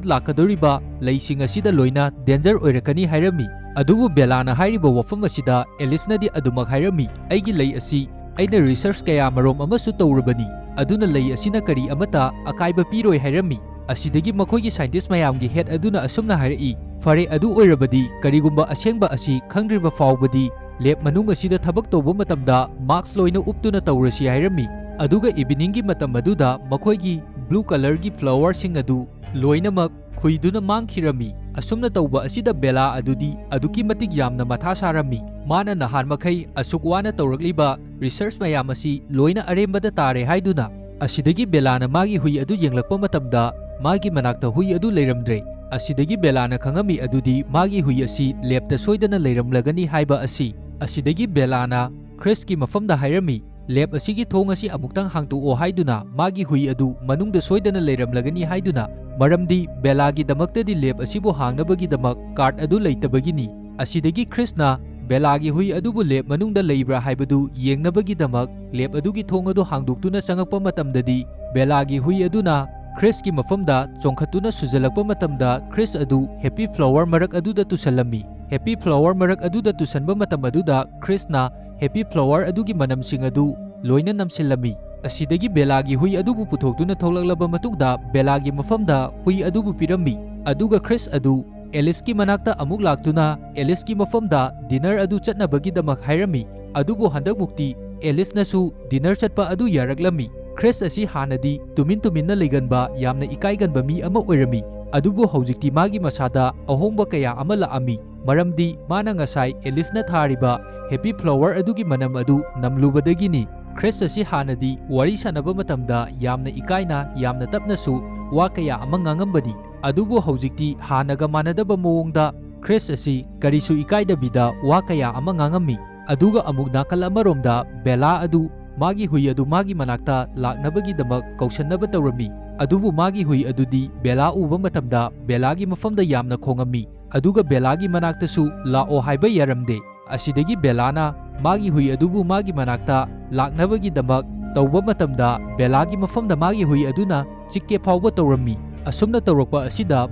ꯂꯥꯛꯀꯗꯧꯔꯤꯕ ꯂꯩꯁꯤꯡ ꯑꯁꯤꯗ ꯂꯣꯏꯅ ꯗꯦꯟꯖꯔ ꯑꯣꯏꯔꯛꯀꯅꯤ" ꯍꯥꯏꯔꯝꯃꯤ꯫ ꯑꯗꯨꯕꯨ ꯕꯦꯂꯥꯅ ꯍꯥꯏꯔꯤꯕ ꯋꯥꯐꯝ ꯑꯁꯤꯗ ꯑꯦꯂꯤꯁꯅꯗꯤ ꯑꯗꯨꯃꯛ ꯍꯥꯏꯔꯝꯃꯤ, "ꯑꯩꯒꯤ ꯂꯩ ꯑꯁꯤ ꯑꯩꯅ ꯔꯤꯁꯔꯆ ꯀꯌꯥ ꯃꯔꯣꯝ ꯑꯃꯁꯨ ꯇꯧꯔꯕꯅꯤ, ꯑꯗꯨꯅ ꯂꯩ ꯑꯁꯤꯅ ꯀꯔꯤ ꯑꯃꯠꯇ ꯑꯀꯥꯏꯕ ꯄꯤꯔꯣꯏ" ꯍꯥꯏꯔꯝꯃꯤ꯫ ꯑꯁꯤꯗꯒꯤ ꯃꯈꯣꯏꯒꯤ ꯁꯥꯏꯟꯇꯤꯁ ꯃꯌꯥꯝꯒꯤ ꯍꯦꯗ ꯑꯗꯨꯅ ꯑꯁꯨꯝꯅ ꯍꯥꯏꯔꯛꯏ, "ꯐꯔꯦ, ꯑꯗꯨ ꯑꯣꯏꯔꯕꯗꯤ ꯀꯔꯤꯒꯨꯝꯕ ꯑꯁꯦꯡꯕ ꯑꯁꯤ ꯈꯪꯗ꯭ꯔꯤꯕ ꯐꯥꯎꯕꯗꯤ ꯂꯦꯕ ꯃꯅꯨꯡ ꯑꯁꯤꯗ ꯊꯕꯛ ꯇꯧꯕ ꯃꯇꯝꯗ ꯃꯥꯁꯛ ꯂꯣꯏꯅ ꯎꯞꯇꯨꯅ ꯇꯧꯔꯁꯤ" ꯍꯥꯏꯔꯝꯃꯤ꯫ ꯑꯗꯨꯒ ꯏꯚꯤꯅꯤꯡꯒꯤ ꯃꯇꯝ ꯑꯗꯨꯗ ꯃꯈꯣꯏꯒꯤ ꯕ꯭ꯂꯨ ꯀꯂꯔꯒꯤ ꯐ꯭ꯂꯥꯋꯔꯁꯤꯡ ꯑꯗꯨ ꯂꯣꯏꯅꯃꯛ ꯈꯨꯏꯗꯨꯅ ꯃꯥꯡꯈꯤꯔꯝꯃꯤ꯫ ꯑꯁꯨꯝꯅ ꯇꯧꯕ ꯑꯁꯤꯗ ꯕꯦꯂꯥ ꯑꯗꯨꯗꯤ ꯑꯗꯨꯛꯀꯤ ꯃꯇꯤꯛ ꯌꯥꯝꯅ ꯃꯊꯥ ꯁꯥꯔꯝꯃꯤ꯫ ꯃꯥꯅ ꯅꯍꯥꯟ ꯃꯈꯩ ꯑꯁꯨꯛ ꯋꯥꯅ ꯇꯧꯔꯛꯂꯤꯕ ꯔꯤꯁꯔꯆ ꯃꯌꯥꯝ ꯑꯁꯤ ꯂꯣꯏꯅ ꯑꯔꯦꯝꯕꯗ ꯇꯥꯔꯦ ꯍꯥꯏꯗꯨꯅ꯫ ꯑꯁꯤꯗꯒꯤ ꯕꯦꯂꯥꯅ ꯃꯥꯒꯤ ꯍꯨꯏ ꯑꯗꯨ ꯌꯦꯡꯂꯛꯄ ꯃꯇꯝꯗ ꯃꯥꯒꯤ ꯃꯅꯥꯛꯇ ꯍꯨꯏ ꯑꯗꯨ ꯂꯩꯔꯝꯗ꯭ꯔꯦ꯫ ꯑꯁꯤꯗꯒꯤ ꯕꯦꯂꯥꯅ ꯈꯪꯉꯝꯃꯤ ꯑꯗꯨꯗꯤ ꯃꯥꯒꯤ ꯍꯨꯏ ꯑꯁꯤ ꯂꯦꯕꯇ ꯁꯣꯏꯗꯅ ꯂꯩꯔꯝꯂꯒꯅꯤ ꯍꯥꯏꯕ ꯑꯁꯤ꯫ ꯑꯁꯤꯗꯒꯤ ꯕꯦꯂꯥꯅ ꯈ꯭ꯔꯤꯁꯀꯤ ꯃꯐꯝꯗ ꯍꯥꯏꯔꯝꯃꯤ, "ꯂꯦꯕ ꯑꯁꯤꯒꯤ ꯊꯣꯡ ꯑꯁꯤ ꯑꯃꯨꯛꯇꯪ ꯍꯥꯡꯗꯣꯛꯑꯣ" ꯍꯥꯏꯗꯨꯅ, ꯃꯥꯒꯤ ꯍꯨꯏ ꯑꯗꯨ ꯃꯅꯨꯡꯗ ꯁꯣꯏꯗꯅ ꯂꯩꯔꯝꯂꯒꯅꯤ ꯍꯥꯏꯗꯨꯅ, ꯃꯔꯝꯗꯤ ꯕꯦꯂꯥꯒꯤꯗꯃꯛꯇꯗꯤ ꯂꯦꯕ ꯑꯁꯤꯕꯨ ꯍꯥꯡꯅꯕꯒꯤꯗꯃꯛ ꯀꯥꯔꯗ ꯑꯗꯨ ꯂꯩꯇꯕꯒꯤꯅꯤ꯫ ꯑꯁꯤꯗꯒꯤ ꯈ꯭ꯔꯤꯁꯅ ꯕꯦꯂꯥꯒꯤ ꯍꯨꯏ ꯑꯗꯨꯕꯨ ꯂꯦꯕ ꯃꯅꯨꯡꯗ ꯂꯩꯕ꯭ꯔꯥ ꯍꯥꯏꯕꯗꯨ ꯌꯦꯡꯅꯕꯒꯤꯗꯃꯛ ꯂꯦꯕ ꯑꯗꯨꯒꯤ ꯊꯣꯡ ꯑꯗꯨ ꯍꯥꯡꯗꯣꯛꯇꯨꯅ ꯆꯪꯉꯛꯄ ꯃꯇꯝꯗꯗꯤ, ꯕꯦꯂꯥꯒꯤ ꯍꯨꯏ ꯑꯗꯨꯅ ꯈ꯭ꯔꯤꯁꯀꯤ ꯃꯐꯝꯗ ꯆꯣꯡꯈꯠꯇꯨꯅ ꯁꯨꯖꯜꯂꯛꯄ ꯃꯇꯝꯗ, ꯈ꯭ꯔꯤꯁ ꯑꯗꯨ ꯍꯦꯄꯤ ꯐ꯭ꯂꯥꯋꯔ ꯃꯔꯛ ꯑꯗꯨꯗ ꯇꯨꯁꯜꯂꯝꯃꯤ꯫ ꯍꯦꯄꯤ ꯐ꯭ꯂꯥꯋꯔ ꯃꯔꯛ ꯑꯗꯨꯗ ꯇꯨꯁꯟꯕ ꯃꯇꯝ ꯑꯗꯨꯗ ꯈ꯭ꯔꯤꯁꯅ ꯍꯦꯄꯤ ꯐ꯭ꯂꯥꯋꯔ ꯑꯗꯨꯒꯤ ꯃꯅꯝꯁꯤꯡ ꯑꯗꯨ ꯂꯣꯏꯅ ꯅꯝꯁꯤꯜꯂꯝꯃꯤ꯫ ꯑꯁꯤꯗꯒꯤ ꯕꯦꯂꯥꯒꯤ ꯍꯨꯏ ꯑꯗꯨꯕꯨ ꯄꯨꯊꯣꯛꯇꯨꯅ ꯊꯣꯛꯂꯛꯂꯕ ꯃꯇꯨꯡꯗ, ꯕꯦꯂꯥꯒꯤ ꯃꯐꯝꯗ ꯍꯨꯏ ꯑꯗꯨꯕꯨ ꯄꯤꯔꯝꯃꯤ꯫ ꯑꯗꯨꯒ ꯈ꯭ꯔꯤꯁ ꯑꯗꯨ ꯑꯦꯂꯤꯁꯀꯤ ꯃꯅꯥꯛꯇ ꯑꯃꯨꯛ ꯂꯥꯛꯇꯨꯅ ꯑꯦꯂꯤꯁꯀꯤ ꯃꯐꯝꯗ ꯗꯤꯅꯔ ꯑꯗꯨ ꯆꯠꯅꯕꯒꯤꯗꯃꯛ ꯍꯥꯏꯔꯝꯃꯤ꯫ ꯑꯗꯨꯕꯨ ꯍꯟꯗꯛꯃꯨꯛꯇꯤ ꯑꯦꯂꯤꯁꯅꯁꯨ ꯗꯤꯅꯔ ꯆꯠꯄ ꯑꯗꯨ ꯌꯥꯔꯛꯂꯝꯃꯤ꯫ ꯈ꯭ꯔꯤꯁ ꯑꯁꯤ ꯍꯥꯟꯅꯗꯤ ꯇꯨꯃꯤꯟ ꯇꯨꯃꯤꯟꯅ ꯂꯩꯒꯟꯕ, ꯌꯥꯝꯅ ꯏꯀꯥꯏꯒꯟꯕ ꯃꯤ ꯑꯃ ꯑꯣꯏꯔꯝꯃꯤ꯫ ꯑꯗꯨꯕꯨ ꯍꯧꯖꯤꯛꯇꯤ ꯃꯥꯒꯤ ꯃꯁꯥꯗ ꯑꯍꯣꯡꯕ ꯀꯌꯥ ꯑꯃ ꯂꯥꯛꯑꯝꯃꯤ, ꯃꯔꯝꯗꯤ ꯃꯥꯅ ꯉꯁꯥꯏ ꯑꯦꯂꯤꯁꯅ ꯊꯥꯔꯤꯕ ꯍꯦꯄꯤ ꯐ꯭ꯂꯥꯋꯔ ꯑꯗꯨꯒꯤ ꯃꯅꯝ ꯑꯗꯨ ꯅꯝꯂꯨꯕꯗꯒꯤꯅꯤ꯫ ꯈ꯭ꯔꯤꯁ ꯑꯁꯤ ꯍꯥꯟꯅꯗꯤ ꯋꯥꯔꯤ ꯁꯥꯟꯅꯕ ꯃꯇꯝꯗ ꯌꯥꯝꯅ ꯏꯀꯥꯏꯅ, ꯌꯥꯝꯅ ꯇꯞꯅꯁꯨ ꯋꯥ ꯀꯌꯥ ꯑꯃ ꯉꯥꯡꯉꯝꯕꯅꯤ꯫ ꯑꯗꯨꯕꯨ ꯍꯧꯖꯤꯛꯇꯤ ꯍꯥꯟꯅꯒ ꯃꯥꯟꯅꯗꯕ ꯃꯑꯣꯡꯗ ꯈ꯭ꯔꯤꯁ ꯑꯁꯤ ꯀꯔꯤꯁꯨ ꯏꯀꯥꯏꯗꯕꯤꯗ ꯋꯥ ꯀꯌꯥ ꯑꯃ ꯉꯥꯡꯉꯝꯃꯤ꯫ ꯑꯗꯨꯒ ꯑꯃꯨꯛ ꯅꯥꯀꯜ ꯑꯃꯔꯣꯝꯗ ꯕꯦꯂꯥ ꯑꯗꯨ ꯃꯥꯒꯤ ꯍꯨꯏ ꯑꯗꯨ ꯃꯥꯒꯤ ꯃꯅꯥꯛꯇ ꯂꯥꯛꯅꯕꯒꯤꯗꯃꯛ ꯀꯧꯁꯟꯅꯕ ꯇꯧꯔꯝꯃꯤ꯫ ꯑꯗꯨꯕꯨ ꯃꯥꯒꯤ ꯍꯨꯏ ꯑꯗꯨꯗꯤ ꯕꯦꯂꯥ ꯎꯕ ꯃꯇꯝꯗ ꯕꯦꯂꯥꯒꯤ ꯃꯐꯝꯗ ꯌꯥꯝꯅ ꯈꯣꯡꯉꯝꯃꯤ, ꯑꯗꯨꯒ ꯕꯦꯂꯥꯒꯤ ꯃꯅꯥꯛꯇꯁꯨ ꯂꯥꯛꯑꯣ ꯍꯥꯏꯕ ꯌꯥꯔꯝꯗꯦ꯫ ꯑꯁꯤꯗꯒꯤ ꯕꯦꯂꯥꯅ ꯃꯥꯒꯤ ꯍꯨꯏ ꯑꯗꯨꯕꯨ ꯃꯥꯒꯤ ꯃꯅꯥꯛꯇ ꯂꯥꯛꯅꯕꯒꯤꯗꯃꯛ ꯇꯧꯕ ꯃꯇꯝꯗ, ꯕꯦꯂꯥꯒꯤ ꯃꯐꯝꯗ ꯃꯥꯒꯤ ꯍꯨꯏ ꯑꯗꯨꯅ ꯆꯤꯛꯀꯦ ꯐꯥꯎꯕ ꯇꯧꯔꯝꯃꯤ꯫ ꯑꯁꯨꯝꯅ ꯇꯧꯔꯛꯄ ꯑꯁꯤꯗ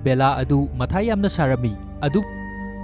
ꯕꯦꯂꯥ ꯑꯗꯨ ꯃꯊꯥ ꯌꯥꯝꯅ ꯁꯥꯔꯝꯃꯤ꯫ ꯑꯗꯨ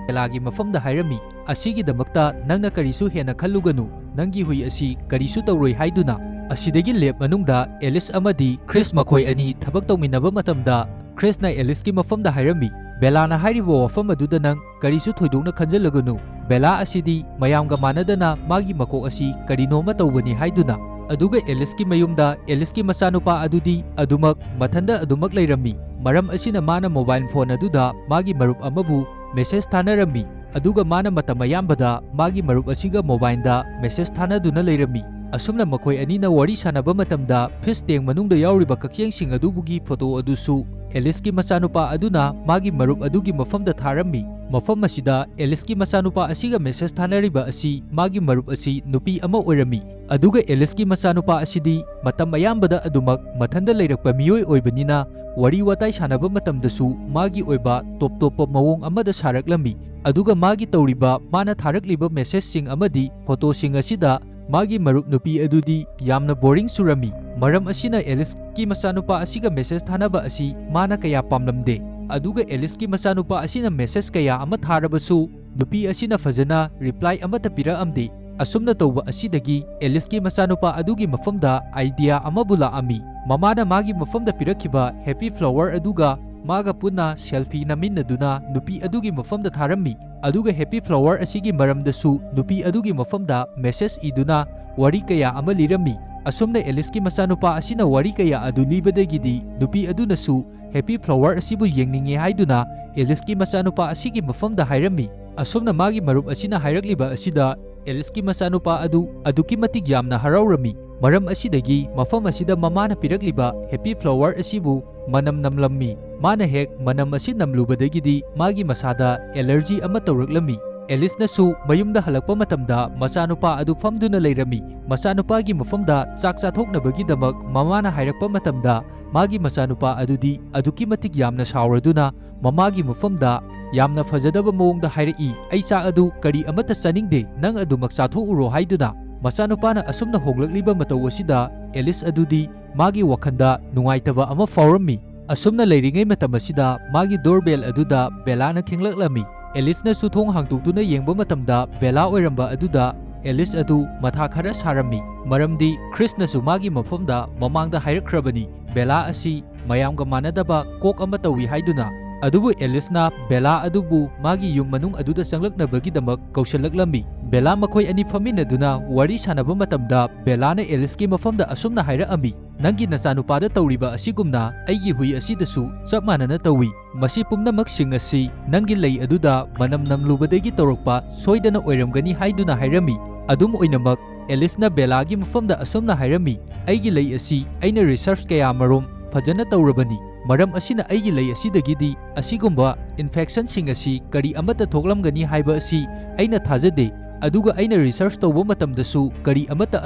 ꯕꯦꯂꯥꯒꯤ ꯃꯐꯝꯗ ꯍꯥꯏꯔꯝꯃꯤ, "ꯑꯁꯤꯒꯤꯗꯃꯛꯇ ꯅꯪꯅ ꯀꯔꯤꯁꯨ ꯍꯦꯟꯅ ꯈꯜꯂꯨꯒꯅꯨ, ꯅꯪꯒꯤ ꯍꯨꯏ ꯑꯁꯤ ꯀꯔꯤꯁꯨ ꯇꯧꯔꯣꯏ" ꯍꯥꯏꯗꯨꯅ꯫ ꯑꯁꯤꯗꯒꯤ ꯂꯦꯞ ꯃꯅꯨꯡꯗ ꯑꯦꯂꯤꯁ ꯑꯃꯗꯤ ꯀ꯭ꯔꯤꯁ ꯃꯈꯣꯏ ꯑꯅꯤ ꯊꯕꯛ ꯇꯧꯃꯤꯟꯅꯕ ꯃꯇꯝꯗ, ꯀ꯭ꯔꯤꯁꯅ ꯑꯦꯂꯤꯁꯀꯤ ꯃꯐꯝꯗ ꯍꯥꯏꯔꯝꯃꯤ, "ꯕꯦꯂꯥꯅ ꯍꯥꯏꯔꯤꯕ ꯋꯥꯐꯝ ꯑꯗꯨꯗ ꯅꯪ ꯀꯔꯤꯁꯨ ꯊꯣꯏꯗꯣꯛꯅ ꯈꯟꯖꯤꯜꯂꯒꯅꯨ꯫ ꯕꯦꯂꯥ ꯑꯁꯤꯗꯤ ꯃꯌꯥꯝꯒ ꯃꯥꯟꯅꯗꯅ ꯃꯥꯒꯤ ꯃꯀꯣꯛ ꯑꯁꯤ ꯀꯔꯤꯅꯣꯃ ꯇꯧꯕꯅꯤ" ꯍꯥꯏꯗꯨꯅ꯫ ꯑꯗꯨꯒ ꯑꯦꯂꯤꯁꯀꯤ ꯃꯌꯨꯝꯗ ꯑꯦꯂꯤꯁꯀꯤ ꯃꯆꯥꯅꯨꯄꯥ ꯑꯗꯨꯗꯤ ꯑꯗꯨꯃꯛ ꯃꯊꯟꯗ ꯑꯗꯨꯃꯛ ꯂꯩꯔꯝꯃꯤ꯫ ꯃꯔꯝ ꯑꯁꯤꯅ ꯃꯥꯅ ꯃꯣꯕꯥꯏꯜ ꯐꯣꯟ ꯑꯗꯨꯗ ꯃꯥꯒꯤ ꯃꯔꯨꯞ ꯑꯃꯕꯨ ꯃꯦꯁꯦꯖ ꯊꯥꯅꯔꯝꯃꯤ꯫ ꯑꯗꯨꯒ ꯃꯥꯅ ꯃꯇꯝ ꯑꯌꯥꯝꯕꯗ ꯃꯥꯒꯤ ꯃꯔꯨꯞ ꯑꯁꯤꯒ ꯃꯣꯕꯥꯏꯜꯗ ꯃꯦꯁꯦꯖ ꯊꯥꯅꯗꯨꯅ ꯂꯩꯔꯝꯃꯤ꯫ ꯑꯁꯨꯝꯅ ꯃꯈꯣꯏ ꯑꯅꯤꯅ ꯋꯥꯔꯤ ꯁꯥꯟꯅꯕ ꯃꯇꯝꯗ, ꯐꯤꯁ ꯇꯦꯡ ꯃꯅꯨꯡꯗ ꯌꯥꯎꯔꯤꯕ ꯀꯛꯆꯦꯡꯁꯤꯡ ꯑꯗꯨꯕꯨꯒꯤ ꯐꯣꯇꯣ ꯑꯗꯨꯁꯨ ꯑꯦꯂꯤꯁꯀꯤ ꯃꯆꯥꯅꯨꯄꯥ ꯑꯗꯨꯅ ꯃꯥꯒꯤ ꯃꯔꯨꯞ ꯑꯗꯨꯒꯤ ꯃꯐꯝꯗ ꯊꯥꯔꯝꯃꯤ꯫ ꯃꯐꯝ ꯑꯁꯤꯗ ꯑꯦꯂꯤꯁꯀꯤ ꯃꯆꯥꯅꯨꯄꯥ ꯑꯁꯤꯒ ꯃꯦꯁꯦꯖ ꯊꯥꯅꯔꯤꯕ ꯑꯁꯤ ꯃꯥꯒꯤ ꯃꯔꯨꯞ ꯑꯁꯤ ꯅꯨꯄꯤ ꯑꯃ ꯑꯣꯏꯔꯝꯃꯤ꯫ ꯑꯗꯨꯒ ꯑꯦꯂꯤꯁꯀꯤ ꯃꯆꯥꯅꯨꯄꯥ ꯑꯁꯤꯗꯤ ꯃꯇꯝ ꯑꯌꯥꯝꯕꯗ ꯑꯗꯨꯃꯛ ꯃꯊꯟꯗ ꯂꯩꯔꯛꯄ ꯃꯤꯑꯣꯏ ꯑꯣꯏꯕꯅꯤꯅ, ꯋꯥꯔꯤ ꯋꯥꯇꯥꯏ ꯁꯥꯟꯅꯕ ꯃꯇꯝꯗꯁꯨ ꯃꯥꯒꯤ ꯑꯣꯏꯕ ꯇꯣꯞ ꯇꯣꯞꯄ ꯃꯑꯣꯡ ꯑꯃꯗ ꯁꯥꯔꯛꯂꯝꯃꯤ꯫ ꯑꯗꯨꯒ ꯃꯥꯒꯤ ꯇꯧꯔꯤꯕ, ꯃꯥꯅ ꯊꯥꯔꯛꯂꯤꯕ ꯃꯦꯁꯦꯖꯁꯤꯡ ꯑꯃꯗꯤ ꯐꯣꯇꯣꯁꯤꯡ ꯑꯁꯤꯗ ꯃꯥꯒꯤ ꯃꯔꯨꯞ ꯅꯨꯄꯤ ꯑꯗꯨꯗꯤ ꯌꯥꯝꯅ ꯕꯣꯔꯤꯡ ꯆꯨꯔꯝꯃꯤ꯫ ꯃꯔꯝ ꯑꯁꯤꯅ ꯑꯦꯂꯤꯁꯀꯤ ꯃꯆꯥꯅꯨꯄꯥ ꯑꯁꯤꯒ ꯃꯦꯁꯦꯖ ꯊꯥꯅꯕ ꯑꯁꯤ ꯃꯥꯅ ꯀꯌꯥ ꯄꯥꯝꯂꯝꯗꯦ꯫ ꯑꯗꯨꯒ ꯑꯦꯂꯤꯁꯀꯤ ꯃꯆꯥꯅꯨꯄꯥ ꯑꯁꯤꯅ ꯃꯦꯁꯦꯖ ꯀꯌꯥ ꯑꯃ ꯊꯥꯔꯕꯁꯨ, ꯅꯨꯄꯤ ꯑꯁꯤꯅ ꯐꯖꯅ ꯔꯤꯄ꯭ꯂꯥꯏ ꯑꯃꯠꯇ ꯄꯤꯔꯛꯑꯝꯗꯦ꯫ ꯑꯁꯨꯝꯅ ꯇꯧꯕ ꯑꯁꯤꯗꯒꯤ ꯑꯦꯂꯤꯁꯀꯤ ꯃꯆꯥꯅꯨꯄꯥ ꯑꯗꯨꯒꯤ ꯃꯐꯝꯗ ꯑꯥꯏꯗꯤꯌꯥ ꯑꯃꯕꯨ ꯂꯥꯛꯑꯝꯃꯤ꯫ ꯃꯃꯥꯅ ꯃꯥꯒꯤ ꯃꯐꯝꯗ ꯄꯤꯔꯛꯈꯤꯕ ꯍꯦꯄꯤ ꯐ꯭ꯂꯥꯋꯔ ꯑꯗꯨꯒ ꯃꯥꯒ ꯄꯨꯟꯅ ꯁꯦꯜꯐꯤ ꯅꯝꯃꯤꯟꯅꯗꯨꯅ ꯅꯨꯄꯤ ꯑꯗꯨꯒꯤ ꯃꯐꯝꯗ ꯊꯥꯔꯝꯃꯤ꯫ ꯑꯗꯨꯒ ꯍꯦꯄꯤ ꯐ꯭ꯂꯥꯋꯔ ꯑꯁꯤꯒꯤ ꯃꯔꯝꯗꯁꯨ ꯅꯨꯄꯤ ꯑꯗꯨꯒꯤ ꯃꯐꯝꯗ ꯃꯦꯁꯦꯖ ꯏꯗꯨꯅ ꯋꯥꯔꯤ ꯀꯌꯥ ꯑꯃ ꯂꯤꯔꯝꯃꯤ꯫ ꯑꯁꯨꯝꯅ ꯑꯦꯂꯤꯁꯀꯤ ꯃꯆꯥꯅꯨꯄꯥ ꯑꯁꯤꯅ ꯋꯥꯔꯤ ꯀꯌꯥ ꯑꯗꯨ ꯂꯤꯕꯗꯒꯤꯗꯤ ꯅꯨꯄꯤ ꯑꯗꯨꯅꯁꯨ ꯍꯦꯄꯤ ꯐ꯭ꯂꯥꯋꯔ ꯑꯁꯤꯕꯨ ꯌꯦꯡꯅꯤꯡꯉꯦ ꯍꯥꯏꯗꯨꯅ ꯑꯦꯂꯤꯁꯀꯤ ꯃꯆꯥꯅꯨꯄꯥ ꯑꯁꯤꯒꯤ ꯃꯐꯝꯗ ꯍꯥꯏꯔꯝꯃꯤ꯫ ꯑꯁꯨꯝꯅ ꯃꯥꯒꯤ ꯃꯔꯨꯞ ꯑꯁꯤꯅ ꯍꯥꯏꯔꯛꯂꯤꯕ ꯑꯁꯤꯗ ꯑꯦꯂꯤꯁꯀꯤ ꯃꯆꯥꯅꯨꯄꯥ ꯑꯗꯨ ꯑꯗꯨꯛꯀꯤ ꯃꯇꯤꯛ ꯌꯥꯝꯅ ꯍꯔꯥꯎꯔꯝꯃꯤ꯫ ꯃꯔꯝ ꯑꯁꯤꯗꯒꯤ ꯃꯐꯝ ꯑꯁꯤꯗ ꯃꯃꯥꯅ ꯄꯤꯔꯛꯂꯤꯕ ꯍꯦꯄꯤ ꯐ꯭ꯂꯥꯋꯔ ꯑꯁꯤꯕꯨ ꯃꯅꯝ ꯅꯝꯂꯝꯃꯤ꯫ ꯃꯥꯅ ꯍꯦꯛ ꯃꯅꯝ ꯑꯁꯤ ꯅꯝꯂꯨꯕꯗꯒꯤꯗꯤ ꯃꯥꯒꯤ ꯃꯁꯥꯗ ꯑꯦꯂꯔꯖꯤ ꯑꯃ ꯇꯧꯔꯛꯂꯝꯃꯤ꯫ ꯑꯦꯂꯤꯁꯅꯁꯨ ꯃꯌꯨꯝꯗ ꯍꯜꯂꯛꯄ ꯃꯇꯝꯗ ꯃꯆꯥꯅꯨꯄꯥ ꯑꯗꯨ ꯐꯝꯗꯨꯅ ꯂꯩꯔꯝꯃꯤ꯫ ꯃꯆꯥꯅꯨꯄꯥꯒꯤ ꯃꯐꯝꯗ ꯆꯥꯛ ꯆꯥꯊꯣꯛꯅꯕꯒꯤꯗꯃꯛ ꯃꯃꯥꯅ ꯍꯥꯏꯔꯛꯄ ꯃꯇꯝꯗ, ꯃꯥꯒꯤ ꯃꯆꯥꯅꯨꯄꯥ ꯑꯗꯨꯗꯤ ꯑꯗꯨꯛꯀꯤ ꯃꯇꯤꯛ ꯌꯥꯝꯅ ꯁꯥꯎꯔꯗꯨꯅ ꯃꯃꯥꯒꯤ ꯃꯐꯝꯗ ꯌꯥꯝꯅ ꯐꯖꯗꯕ ꯃꯑꯣꯡꯗ ꯍꯥꯏꯔꯛꯏ, "ꯑꯩ ꯆꯥꯛ ꯑꯗꯨ ꯀꯔꯤ ꯑꯃꯠꯇ ꯆꯥꯅꯤꯡꯗꯦ, ꯅꯪ ꯑꯗꯨꯃꯛ ꯆꯥꯊꯣꯛꯎꯔꯣ" ꯍꯥꯏꯗꯨꯅ꯫ ꯃꯆꯥꯅꯨꯄꯥꯅ ꯑꯁꯨꯝꯅ ꯍꯣꯡꯂꯛꯂꯤꯕ ꯃꯇꯧ ꯑꯁꯤꯗ ꯑꯦꯂꯤꯁ ꯑꯗꯨꯗꯤ ꯃꯥꯒꯤ ꯋꯥꯈꯜꯗ ꯅꯨꯡꯉꯥꯏꯇꯕ ꯑꯃ ꯐꯥꯎꯔꯝꯃꯤ꯫ ꯑꯁꯨꯝꯅ ꯂꯩꯔꯤꯉꯩ ꯃꯇꯝ ꯑꯁꯤꯗ ꯃꯥꯒꯤ doorbell ꯑꯗꯨꯗ ꯕꯦꯂꯥꯅ ꯈꯤꯡꯂꯛꯂꯝꯃꯤ꯫ ꯑꯦꯂꯤꯁꯅꯁꯨ ꯊꯣꯡ ꯍꯥꯡꯗꯣꯛꯇꯨꯅ ꯌꯦꯡꯕ ꯃꯇꯝꯗ ꯕꯦꯂꯥ ꯑꯣꯏꯔꯝꯕ ꯑꯗꯨꯗ ꯑꯦꯂꯤꯁ ꯑꯗꯨ ꯃꯊꯥ ꯈꯔ ꯁꯥꯔꯝꯃꯤ, ꯃꯔꯝꯗꯤ ꯈ꯭ꯔꯤꯁꯅꯁꯨ ꯃꯥꯒꯤ ꯃꯐꯝꯗ ꯃꯃꯥꯡꯗ ꯍꯥꯏꯔꯛꯈ꯭ꯔꯕꯅꯤ, ꯕꯦꯂꯥ ꯑꯁꯤ ꯃꯌꯥꯝꯒ ꯃꯥꯟꯅꯗꯕ ꯀꯣꯛ ꯑꯃ ꯇꯧꯏ ꯍꯥꯏꯗꯨꯅ꯫ ꯑꯗꯨꯕꯨ ꯑꯦꯂꯤꯁꯅ ꯕꯦꯂꯥ ꯑꯗꯨꯕꯨ ꯃꯥꯒꯤ ꯌꯨꯝ ꯃꯅꯨꯡ ꯑꯗꯨꯗ ꯆꯪꯂꯛꯅꯕꯒꯤꯗꯃꯛ ꯀꯧꯁꯤꯜꯂꯛꯂꯝꯃꯤ꯫ ꯕꯦꯂꯥ ꯃꯈꯣꯏ ꯑꯅꯤ ꯐꯝꯃꯤꯟꯅꯗꯨꯅ ꯋꯥꯔꯤ ꯁꯥꯟꯅꯕ ꯃꯇꯝꯗ ꯕꯦꯂꯥꯅ ꯑꯦꯂꯤꯁꯀꯤ ꯃꯐꯝꯗ ꯑꯁꯨꯝꯅ ꯍꯥꯏꯔꯛꯑꯝꯃꯤ, "ꯅꯪꯒꯤ ꯅꯆꯥꯅꯨꯄꯥꯗ ꯇꯧꯔꯤꯕ ꯑꯁꯤꯒꯨꯝꯅ ꯑꯩꯒꯤ ꯍꯨꯏ ꯑꯁꯤꯗꯁꯨ ꯆꯞ ꯃꯥꯟꯅꯅ ꯇꯧꯏ꯫ ꯃꯁꯤ ꯄꯨꯝꯅꯃꯛꯁꯤꯡ ꯑꯁꯤ ꯅꯪꯒꯤ ꯂꯩ ꯑꯗꯨꯗ ꯃꯅꯝ ꯅꯝꯂꯨꯕꯗꯒꯤ ꯇꯧꯔꯛꯄ ꯁꯣꯏꯗꯅ ꯑꯣꯏꯔꯝꯒꯅꯤ" ꯍꯥꯏꯗꯨꯅ ꯍꯥꯏꯔꯝꯃꯤ꯫ ꯑꯗꯨꯝ ꯑꯣꯏꯅꯃꯛ, ꯑꯦꯂꯤꯁꯅ ꯕꯦꯂꯥꯒꯤ ꯃꯐꯝꯗ ꯑꯁꯨꯝꯅ ꯍꯥꯏꯔꯝꯃꯤ, "ꯑꯩꯒꯤ ꯂꯩ ꯑꯁꯤ ꯑꯩꯅ research ꯀꯌꯥꯃꯔꯨꯝ ꯐꯖꯅ ꯇꯧꯔꯕꯅꯤ, ꯃꯔꯝ ꯑꯁꯤꯅ ꯑꯩꯒꯤ ꯂꯩ ꯑꯁꯤꯗꯒꯤꯗꯤ ꯑꯁꯤꯒꯨꯝꯕ infectionꯁꯤꯡ ꯑꯁꯤ ꯀꯔꯤ ꯑꯃꯠꯇ ꯊꯣꯛꯂꯝꯒꯅꯤ ꯍꯥꯏꯕ ꯑꯁꯤ ꯑꯩꯅ ꯊꯥꯖꯗꯦ, ꯑꯗꯨꯒ ꯑꯩꯅ research ꯇꯧꯕ ꯃꯇꯝꯗꯁꯨ ꯀꯔꯤ ꯑꯃꯠꯇ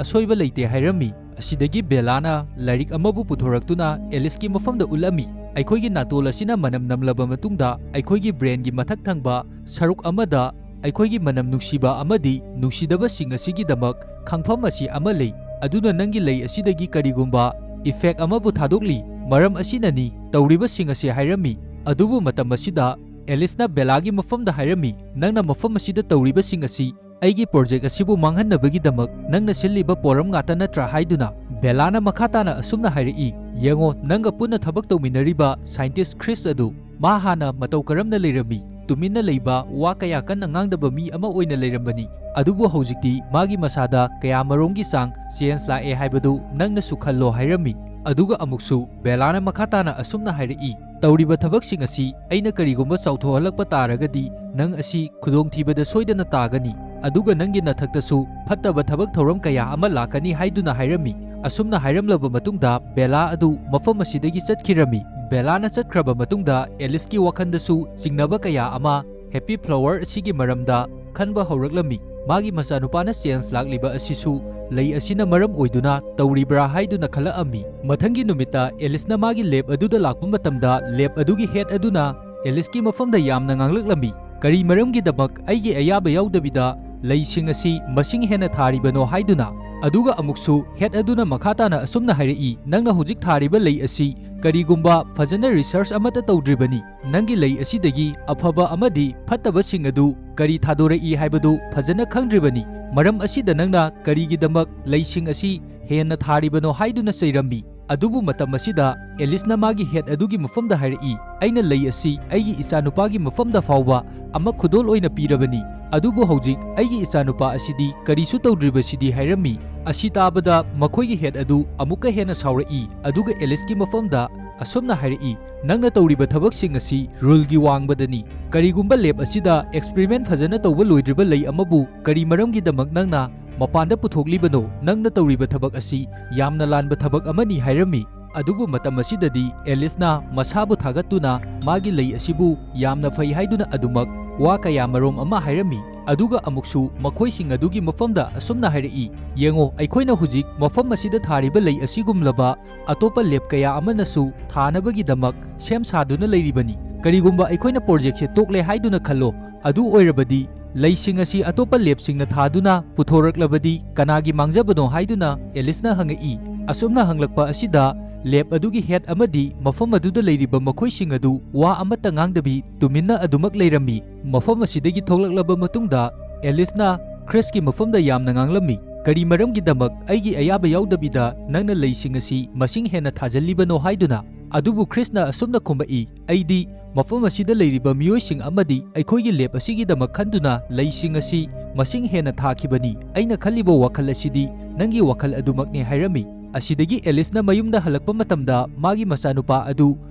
ꯑꯁꯣꯏꯕ ꯂꯩꯇꯦ" ꯍꯥꯏꯔꯝꯃꯤ꯫ ꯑꯁꯤꯗꯒꯤ ꯕꯦꯂꯥꯅ ꯂꯥꯏꯔꯤꯛ ꯑꯃꯕꯨ ꯄꯨꯊꯣꯔꯛꯇꯨꯅ ꯑꯦꯂꯤꯁꯀꯤ ꯃꯐꯝꯗ ꯎꯠꯂꯝꯃꯤ꯫ "ꯑꯩꯈꯣꯏꯒꯤ ꯅꯥꯇꯣꯜ ꯑꯁꯤꯅ ꯃꯅꯝ ꯅꯝꯂꯕ ꯃꯇꯨꯡꯗ ꯑꯩꯈꯣꯏꯒꯤ brainꯒꯤ ꯃꯊꯛ ꯊꯪꯕ ꯁꯔꯨꯛ ꯑꯃꯗ ꯑꯩꯈꯣꯏꯒꯤ ꯃꯅꯝ ꯅꯨꯡꯁꯤꯕ ꯑꯃꯗꯤ ꯅꯨꯡꯁꯤꯗꯕꯁꯤꯡ ꯑꯁꯤꯒꯤꯗꯃꯛ ꯈꯪꯐꯝ ꯑꯁꯤ ꯑꯃ ꯂꯩ꯫ ꯑꯗꯨꯅ ꯅꯪꯒꯤ ꯂꯩ ꯑꯁꯤꯗꯒꯤ ꯀꯔꯤꯒꯨꯝꯕ effect ꯑꯃꯕꯨ ꯊꯥꯗꯣꯛꯂꯤ, ꯃꯔꯝ ꯑꯁꯤꯅꯅꯤ ꯇꯧꯔꯤꯕꯁꯤꯡ ꯑꯁꯤ" ꯍꯥꯏꯔꯝꯃꯤ꯫ ꯑꯗꯨꯕꯨ ꯃꯇꯝ ꯑꯁꯤꯗ ꯑꯦꯂꯤꯁꯅ ꯕꯦꯂꯥꯒꯤ ꯃꯐꯝꯗ ꯍꯥꯏꯔꯝꯃꯤ, "ꯅꯪꯅ ꯃꯐꯝ ꯑꯁꯤꯗ ꯇꯧꯔꯤꯕꯁꯤꯡ ꯑꯁꯤ ꯑꯩꯒꯤ project ꯑꯁꯤꯕꯨ ꯃꯥꯡꯍꯟꯅꯕꯒꯤꯗꯃꯛ ꯅꯪꯅ ꯁꯤꯜꯂꯤꯕ ꯄꯣꯔꯝ ꯉꯥꯛꯇ ꯅꯠꯇ꯭ꯔꯥ?" ꯍꯥꯏꯗꯨꯅ꯫ ꯕꯦꯂꯥꯅ ꯃꯈꯥ ꯇꯥꯅ ꯑꯁꯨꯝꯅ ꯍꯥꯏꯔꯛꯏ, "ꯌꯦꯡꯉꯣ, ꯅꯪꯒ ꯄꯨꯟꯅ ꯊꯕꯛ ꯇꯧꯃꯤꯟꯅꯔꯤꯕ scientist ꯈ꯭ꯔꯤꯁ ꯑꯗꯨ, ꯃꯥ ꯍꯥꯟꯅ ꯃꯇꯧ ꯀꯔꯝꯅ ꯂꯩꯔꯝꯃꯤ? ꯇꯨꯃꯤꯟꯅ ꯂꯩꯕ, ꯋꯥ ꯀꯌꯥ ꯀꯟꯅ ꯉꯥꯡꯗꯕ ꯃꯤ ꯑꯃ ꯑꯣꯏꯅ ꯂꯩꯔꯝꯕꯅꯤ꯫ ꯑꯗꯨꯕꯨ ꯍꯧꯖꯤꯛꯇꯤ ꯃꯥꯒꯤ ꯃꯁꯥꯗ ꯀꯌꯥꯃꯔꯣꯝꯒꯤ ꯆꯥꯡ change ꯂꯥꯛꯑꯦ ꯍꯥꯏꯕꯗꯨ ꯅꯪꯅꯁꯨ ꯈꯜꯂꯣ" ꯍꯥꯏꯔꯝꯃꯤ꯫ ꯑꯗꯨꯒ ꯑꯃꯨꯛꯁꯨ ꯕꯦꯂꯥꯅ ꯃꯈꯥ ꯇꯥꯅ ꯑꯁꯨꯝꯅ ꯍꯥꯏꯔꯛꯏ, "ꯇꯧꯔꯤꯕ ꯊꯕꯛꯁꯤꯡ ꯑꯁꯤ ꯑꯩꯅ ꯀꯔꯤꯒꯨꯝꯕ ꯆꯥꯎꯊꯣꯛꯍꯜꯂꯛꯄ ꯇꯥꯔꯒꯗꯤ ꯅꯪ ꯑꯁꯤ ꯈꯨꯗꯣꯡꯊꯤꯕꯗ ꯁꯣꯏꯗꯅ ꯇꯥꯒꯅꯤ, ꯑꯗꯨꯒ ꯅꯪꯒꯤ ꯅꯊꯛꯇꯁꯨ ꯐꯠꯇꯕ ꯊꯕꯛ ꯊꯧꯔꯝ ꯀꯌꯥ ꯑꯃ ꯂꯥꯛꯀꯅꯤ" ꯍꯥꯏꯗꯨꯅ ꯍꯥꯏꯔꯝꯃꯤ꯫ ꯑꯁꯨꯝꯅ ꯍꯥꯏꯔꯝꯂꯕ ꯃꯇꯨꯡꯗ ꯕꯦꯂꯥ ꯑꯗꯨ ꯃꯐꯝ ꯑꯁꯤꯗꯒꯤ ꯆꯠꯈꯤꯔꯝꯃꯤ꯫ ꯕꯦꯂꯥꯅ ꯆꯠꯈ꯭ꯔꯕ ꯃꯇꯨꯡꯗ ꯑꯦꯂꯤꯁꯀꯤ ꯋꯥꯈꯜꯗꯁꯨ ꯆꯤꯡꯅꯕ ꯀꯌꯥ ꯑꯃ ꯍꯦꯄꯤ ꯐ꯭ꯂꯥꯋꯔ ꯑꯁꯤꯒꯤ ꯃꯔꯝꯗ ꯈꯟꯕ ꯍꯧꯔꯛꯂꯝꯃꯤ꯫ ꯃꯥꯒꯤ ꯃꯆꯥꯅꯨꯄꯥꯅ ꯆꯦꯟꯖ ꯂꯥꯛꯂꯤꯕ ꯑꯁꯤꯁꯨ ꯂꯩ ꯑꯁꯤꯅ ꯃꯔꯝ ꯑꯣꯏꯗꯨꯅ ꯇꯧꯔꯤꯕ꯭ꯔꯥ ꯍꯥꯏꯗꯨꯅ ꯈꯜꯂꯛꯑꯝꯃꯤ꯫ ꯃꯊꯪꯒꯤ ꯅꯨꯃꯤꯠꯇ ꯑꯦꯂꯤꯁꯅ ꯃꯥꯒꯤ ꯂꯦꯞ ꯑꯗꯨꯗ ꯂꯥꯛꯄ ꯃꯇꯝꯗ, ꯂꯦꯞ ꯑꯗꯨꯒꯤ ꯍꯦꯗ ꯑꯗꯨꯅ ꯑꯦꯂꯤꯁꯀꯤ ꯃꯐꯝꯗ ꯌꯥꯝꯅ ꯉꯥꯡꯂꯛꯂꯝꯃꯤ, "ꯀꯔꯤ ꯃꯔꯝꯒꯤꯗꯃꯛ ꯑꯩꯒꯤ ꯑꯌꯥꯕ ꯌꯥꯎꯗꯕꯤꯗ ꯂꯩꯁꯤꯡ ꯑꯁꯤ ꯃꯁꯤꯡ ꯍꯦꯟꯅ ꯊꯥꯔꯤꯕꯅꯣ?" ꯍꯥꯏꯗꯨꯅ꯫ ꯑꯗꯨꯒ ꯑꯃꯨꯛꯁꯨ ꯍꯦꯗ ꯑꯗꯨꯅ ꯃꯈꯥ ꯇꯥꯅ ꯑꯁꯨꯝꯅ ꯍꯥꯏꯔꯛꯏ, "ꯅꯪꯅ ꯍꯧꯖꯤꯛ ꯊꯥꯔꯤꯕ ꯂꯩ ꯑꯁꯤ ꯀꯔꯤꯒꯨꯝꯕ ꯐꯖꯅ ꯔꯤꯁꯔꯆ ꯑꯃꯠꯇ ꯇꯧꯗ꯭ꯔꯤꯕꯅꯤ꯫ ꯅꯪꯒꯤ ꯂꯩ ꯑꯁꯤꯗꯒꯤ ꯑꯐꯕ ꯑꯃꯗꯤ ꯐꯠꯇꯕꯁꯤꯡ ꯑꯗꯨ ꯀꯔꯤ ꯊꯥꯗꯣꯔꯛꯏ ꯍꯥꯏꯕꯗꯨ ꯐꯖꯅ ꯈꯪꯗ꯭ꯔꯤꯕꯅꯤ꯫ ꯃꯔꯝ ꯑꯁꯤꯗ ꯅꯪꯅ ꯀꯔꯤꯒꯤꯗꯃꯛ ꯂꯩꯁꯤꯡ ꯑꯁꯤ ꯍꯦꯟꯅ ꯊꯥꯔꯤꯕꯅꯣ?" ꯍꯥꯏꯗꯨꯅ ꯆꯩꯔꯝꯃꯤ꯫ ꯑꯗꯨꯕꯨ ꯃꯇꯝ ꯑꯁꯤꯗ ꯑꯦꯂꯤꯁꯅ ꯃꯥꯒꯤ ꯍꯦꯗ ꯑꯗꯨꯒꯤ ꯃꯐꯝꯗ ꯍꯥꯏꯔꯛꯏ, "ꯑꯩꯅ ꯂꯩ ꯑꯁꯤ ꯑꯩꯒꯤ ꯏꯆꯥꯅꯨꯄꯥꯒꯤ ꯃꯐꯝꯗ ꯐꯥꯎꯕ ꯑꯃ ꯈꯨꯗꯣꯜ ꯑꯣꯏꯅ ꯄꯤꯔꯕꯅꯤ, ꯑꯗꯨꯕꯨ ꯍꯧꯖꯤꯛ ꯑꯩꯒꯤ ꯏꯆꯥꯅꯨꯄꯥ ꯑꯁꯤꯗꯤ ꯀꯔꯤꯁꯨ ꯇꯧꯗ꯭ꯔꯤꯕꯁꯤꯗꯤ?" ꯍꯥꯏꯔꯝꯃꯤ꯫ ꯑꯁꯤ ꯇꯥꯕꯗ ꯃꯈꯣꯏꯒꯤ ꯍꯦꯗ ꯑꯗꯨ ꯑꯃꯨꯛꯀ ꯍꯦꯟꯅ ꯁꯥꯎꯔꯛꯏ, ꯑꯗꯨꯒ ꯑꯦꯂꯤꯁꯀꯤ ꯃꯐꯝꯗ ꯑꯁꯨꯝꯅ ꯍꯥꯏꯔꯛꯏ, "ꯅꯪꯅ ꯇꯧꯔꯤꯕ ꯊꯕꯛꯁꯤꯡ ꯑꯁꯤ ꯔꯨꯜꯒꯤ ꯋꯥꯡꯃꯗꯅꯤ꯫ ꯀꯔꯤꯒꯨꯝꯕ ꯂꯦꯞ ꯑꯁꯤꯗ ꯑꯦꯛꯁꯄꯔꯤꯃꯦꯟ ꯐꯖꯅ ꯇꯧꯕ ꯂꯣꯏꯗ꯭ꯔꯤꯕ ꯂꯩ ꯑꯃꯕꯨ ꯀꯔꯤ ꯃꯔꯝꯒꯤꯗꯃꯛ ꯅꯪꯅ ꯃꯄꯥꯟꯗ ꯄꯨꯊꯣꯛꯂꯤꯕꯅꯣ? ꯅꯪꯅ ꯇꯧꯔꯤꯕ ꯊꯕꯛ ꯑꯁꯤ ꯌꯥꯝꯅ ꯂꯥꯟꯕ ꯊꯕꯛ ꯑꯃꯅꯤ" ꯍꯥꯏꯔꯝꯃꯤ꯫ ꯑꯗꯨꯕꯨ ꯃꯇꯝ ꯑꯁꯤꯗꯗꯤ ꯑꯦꯂꯤꯁꯅ ꯃꯁꯥꯕꯨ ꯊꯥꯒꯠꯇꯨꯅ ꯃꯥꯒꯤ ꯂꯩ ꯑꯁꯤꯕꯨ ꯌꯥꯝꯅ ꯐꯩ ꯍꯥꯏꯗꯨꯅ ꯑꯗꯨꯃꯛ ꯋꯥ ꯀꯌꯥ ꯃꯔꯨꯝ ꯑꯃ ꯍꯥꯏꯔꯝꯃꯤ꯫ ꯑꯗꯨꯒ ꯑꯃꯨꯛꯁꯨ ꯃꯈꯣꯏꯁꯤꯡ ꯑꯗꯨꯒꯤ ꯃꯐꯝꯗ ꯑꯁꯨꯝꯅ ꯍꯥꯏꯔꯛꯏ, "ꯌꯦꯡꯉꯣ, ꯑꯩꯈꯣꯏꯅ ꯍꯧꯖꯤꯛ ꯃꯐꯝ ꯑꯁꯤꯗ ꯊꯥꯔꯤꯕ ꯂꯩ ꯑꯁꯤꯒꯨꯝꯂꯕ ꯑꯇꯣꯞꯄ ꯂꯦꯞ ꯀꯌꯥ ꯑꯃꯅꯁꯨ ꯊꯥꯅꯕꯒꯤꯗꯃꯛ ꯁꯦꯝ ꯁꯥꯗꯨꯅ ꯂꯩꯔꯤꯕꯅꯤ꯫ ꯀꯔꯤꯒꯨꯝꯕ ꯑꯩꯈꯣꯏꯅ ꯄ꯭ꯔꯣꯖꯦꯛꯁꯦ ꯇꯣꯛꯂꯦ ꯍꯥꯏꯗꯨꯅ ꯈꯜꯂꯣ, ꯑꯗꯨ ꯑꯣꯏꯔꯕꯗꯤ ꯂꯩꯁꯤꯡ ꯑꯁꯤ ꯑꯇꯣꯞꯄ ꯂꯦꯞꯁꯤꯡꯅ ꯊꯥꯗꯨꯅ ꯄꯨꯊꯣꯔꯛꯂꯕꯗꯤ ꯀꯅꯥꯒꯤ ꯃꯥꯡꯖꯕꯅꯣ?" ꯍꯥꯏꯗꯨꯅ ꯑꯦꯂꯤꯁꯅ ꯍꯪꯉꯛꯏ꯫ ꯑꯁꯨꯝꯅ ꯍꯪꯂꯛꯄ ꯑꯁꯤꯗ ꯂꯦꯞ ꯑꯗꯨꯒꯤ ꯍꯦꯗ ꯑꯃꯗꯤ ꯃꯐꯝ ꯑꯗꯨꯗ ꯂꯩꯔꯤꯕ ꯃꯈꯣꯏꯁꯤꯡ ꯑꯗꯨ ꯋꯥ ꯑꯃꯠꯇ ꯉꯥꯡꯗꯕꯤ ꯇꯨꯃꯤꯟꯅ ꯑꯗꯨꯃꯛ ꯂꯩꯔꯝꯃꯤ꯫ ꯃꯐꯝ ꯑꯁꯤꯗꯒꯤ ꯊꯣꯛꯂꯛꯂꯕ ꯃꯇꯨꯡꯗ ꯑꯦꯂꯤꯁꯅ ꯈ꯭ꯔꯤꯁꯀꯤ ꯃꯐꯝꯗ ꯌꯥꯝꯅ ꯉꯥꯡꯂꯝꯃꯤ, "ꯀꯔꯤ ꯃꯔꯝꯒꯤꯗꯃꯛ ꯑꯩꯒꯤ ꯑꯌꯥꯕ ꯌꯥꯎꯗꯕꯤꯗ ꯅꯪꯅ ꯂꯩꯁꯤꯡ ꯑꯁꯤ ꯃꯁꯤꯡ ꯍꯦꯟꯅ ꯊꯥꯖꯤꯜꯂꯤꯕꯅꯣ?" ꯍꯥꯏꯗꯨꯅ꯫ ꯑꯗꯨꯕꯨ ꯈ꯭ꯔꯤꯁꯅ ꯑꯁꯨꯝꯅ ꯈꯨꯝꯃꯛꯏ, "ꯑꯩꯗꯤ ꯃꯐꯝ ꯑꯁꯤꯗ ꯂꯩꯔꯤꯕ ꯃꯤꯑꯣꯏꯁꯤꯡ ꯑꯃꯗꯤ ꯑꯩꯈꯣꯏꯒꯤ ꯂꯦꯞ ꯑꯁꯤꯒꯤꯗꯃꯛ ꯈꯟꯗꯨꯅ ꯂꯩꯁꯤꯡ ꯑꯁꯤ ꯃꯁꯤꯡ ꯍꯦꯟꯅ ꯊꯥꯈꯤꯕꯅꯤ꯫ ꯑꯩꯅ ꯈꯜꯂꯤꯕ ꯋꯥꯈꯜ ꯑꯁꯤꯗꯤ ꯅꯪꯒꯤ ꯋꯥꯈꯜ ꯑꯗꯨꯃꯛꯅꯤ" ꯍꯥꯏꯔꯝꯃꯤ꯫ ꯑꯁꯤꯗꯒꯤ ꯑꯦꯂꯤꯁꯅ ꯃꯌꯨꯝꯗ ꯍꯜꯂꯛꯄ ꯃꯇꯝꯗ ꯃꯥꯒꯤ ꯃꯆꯥꯅꯨꯄꯥ ꯑꯗꯨ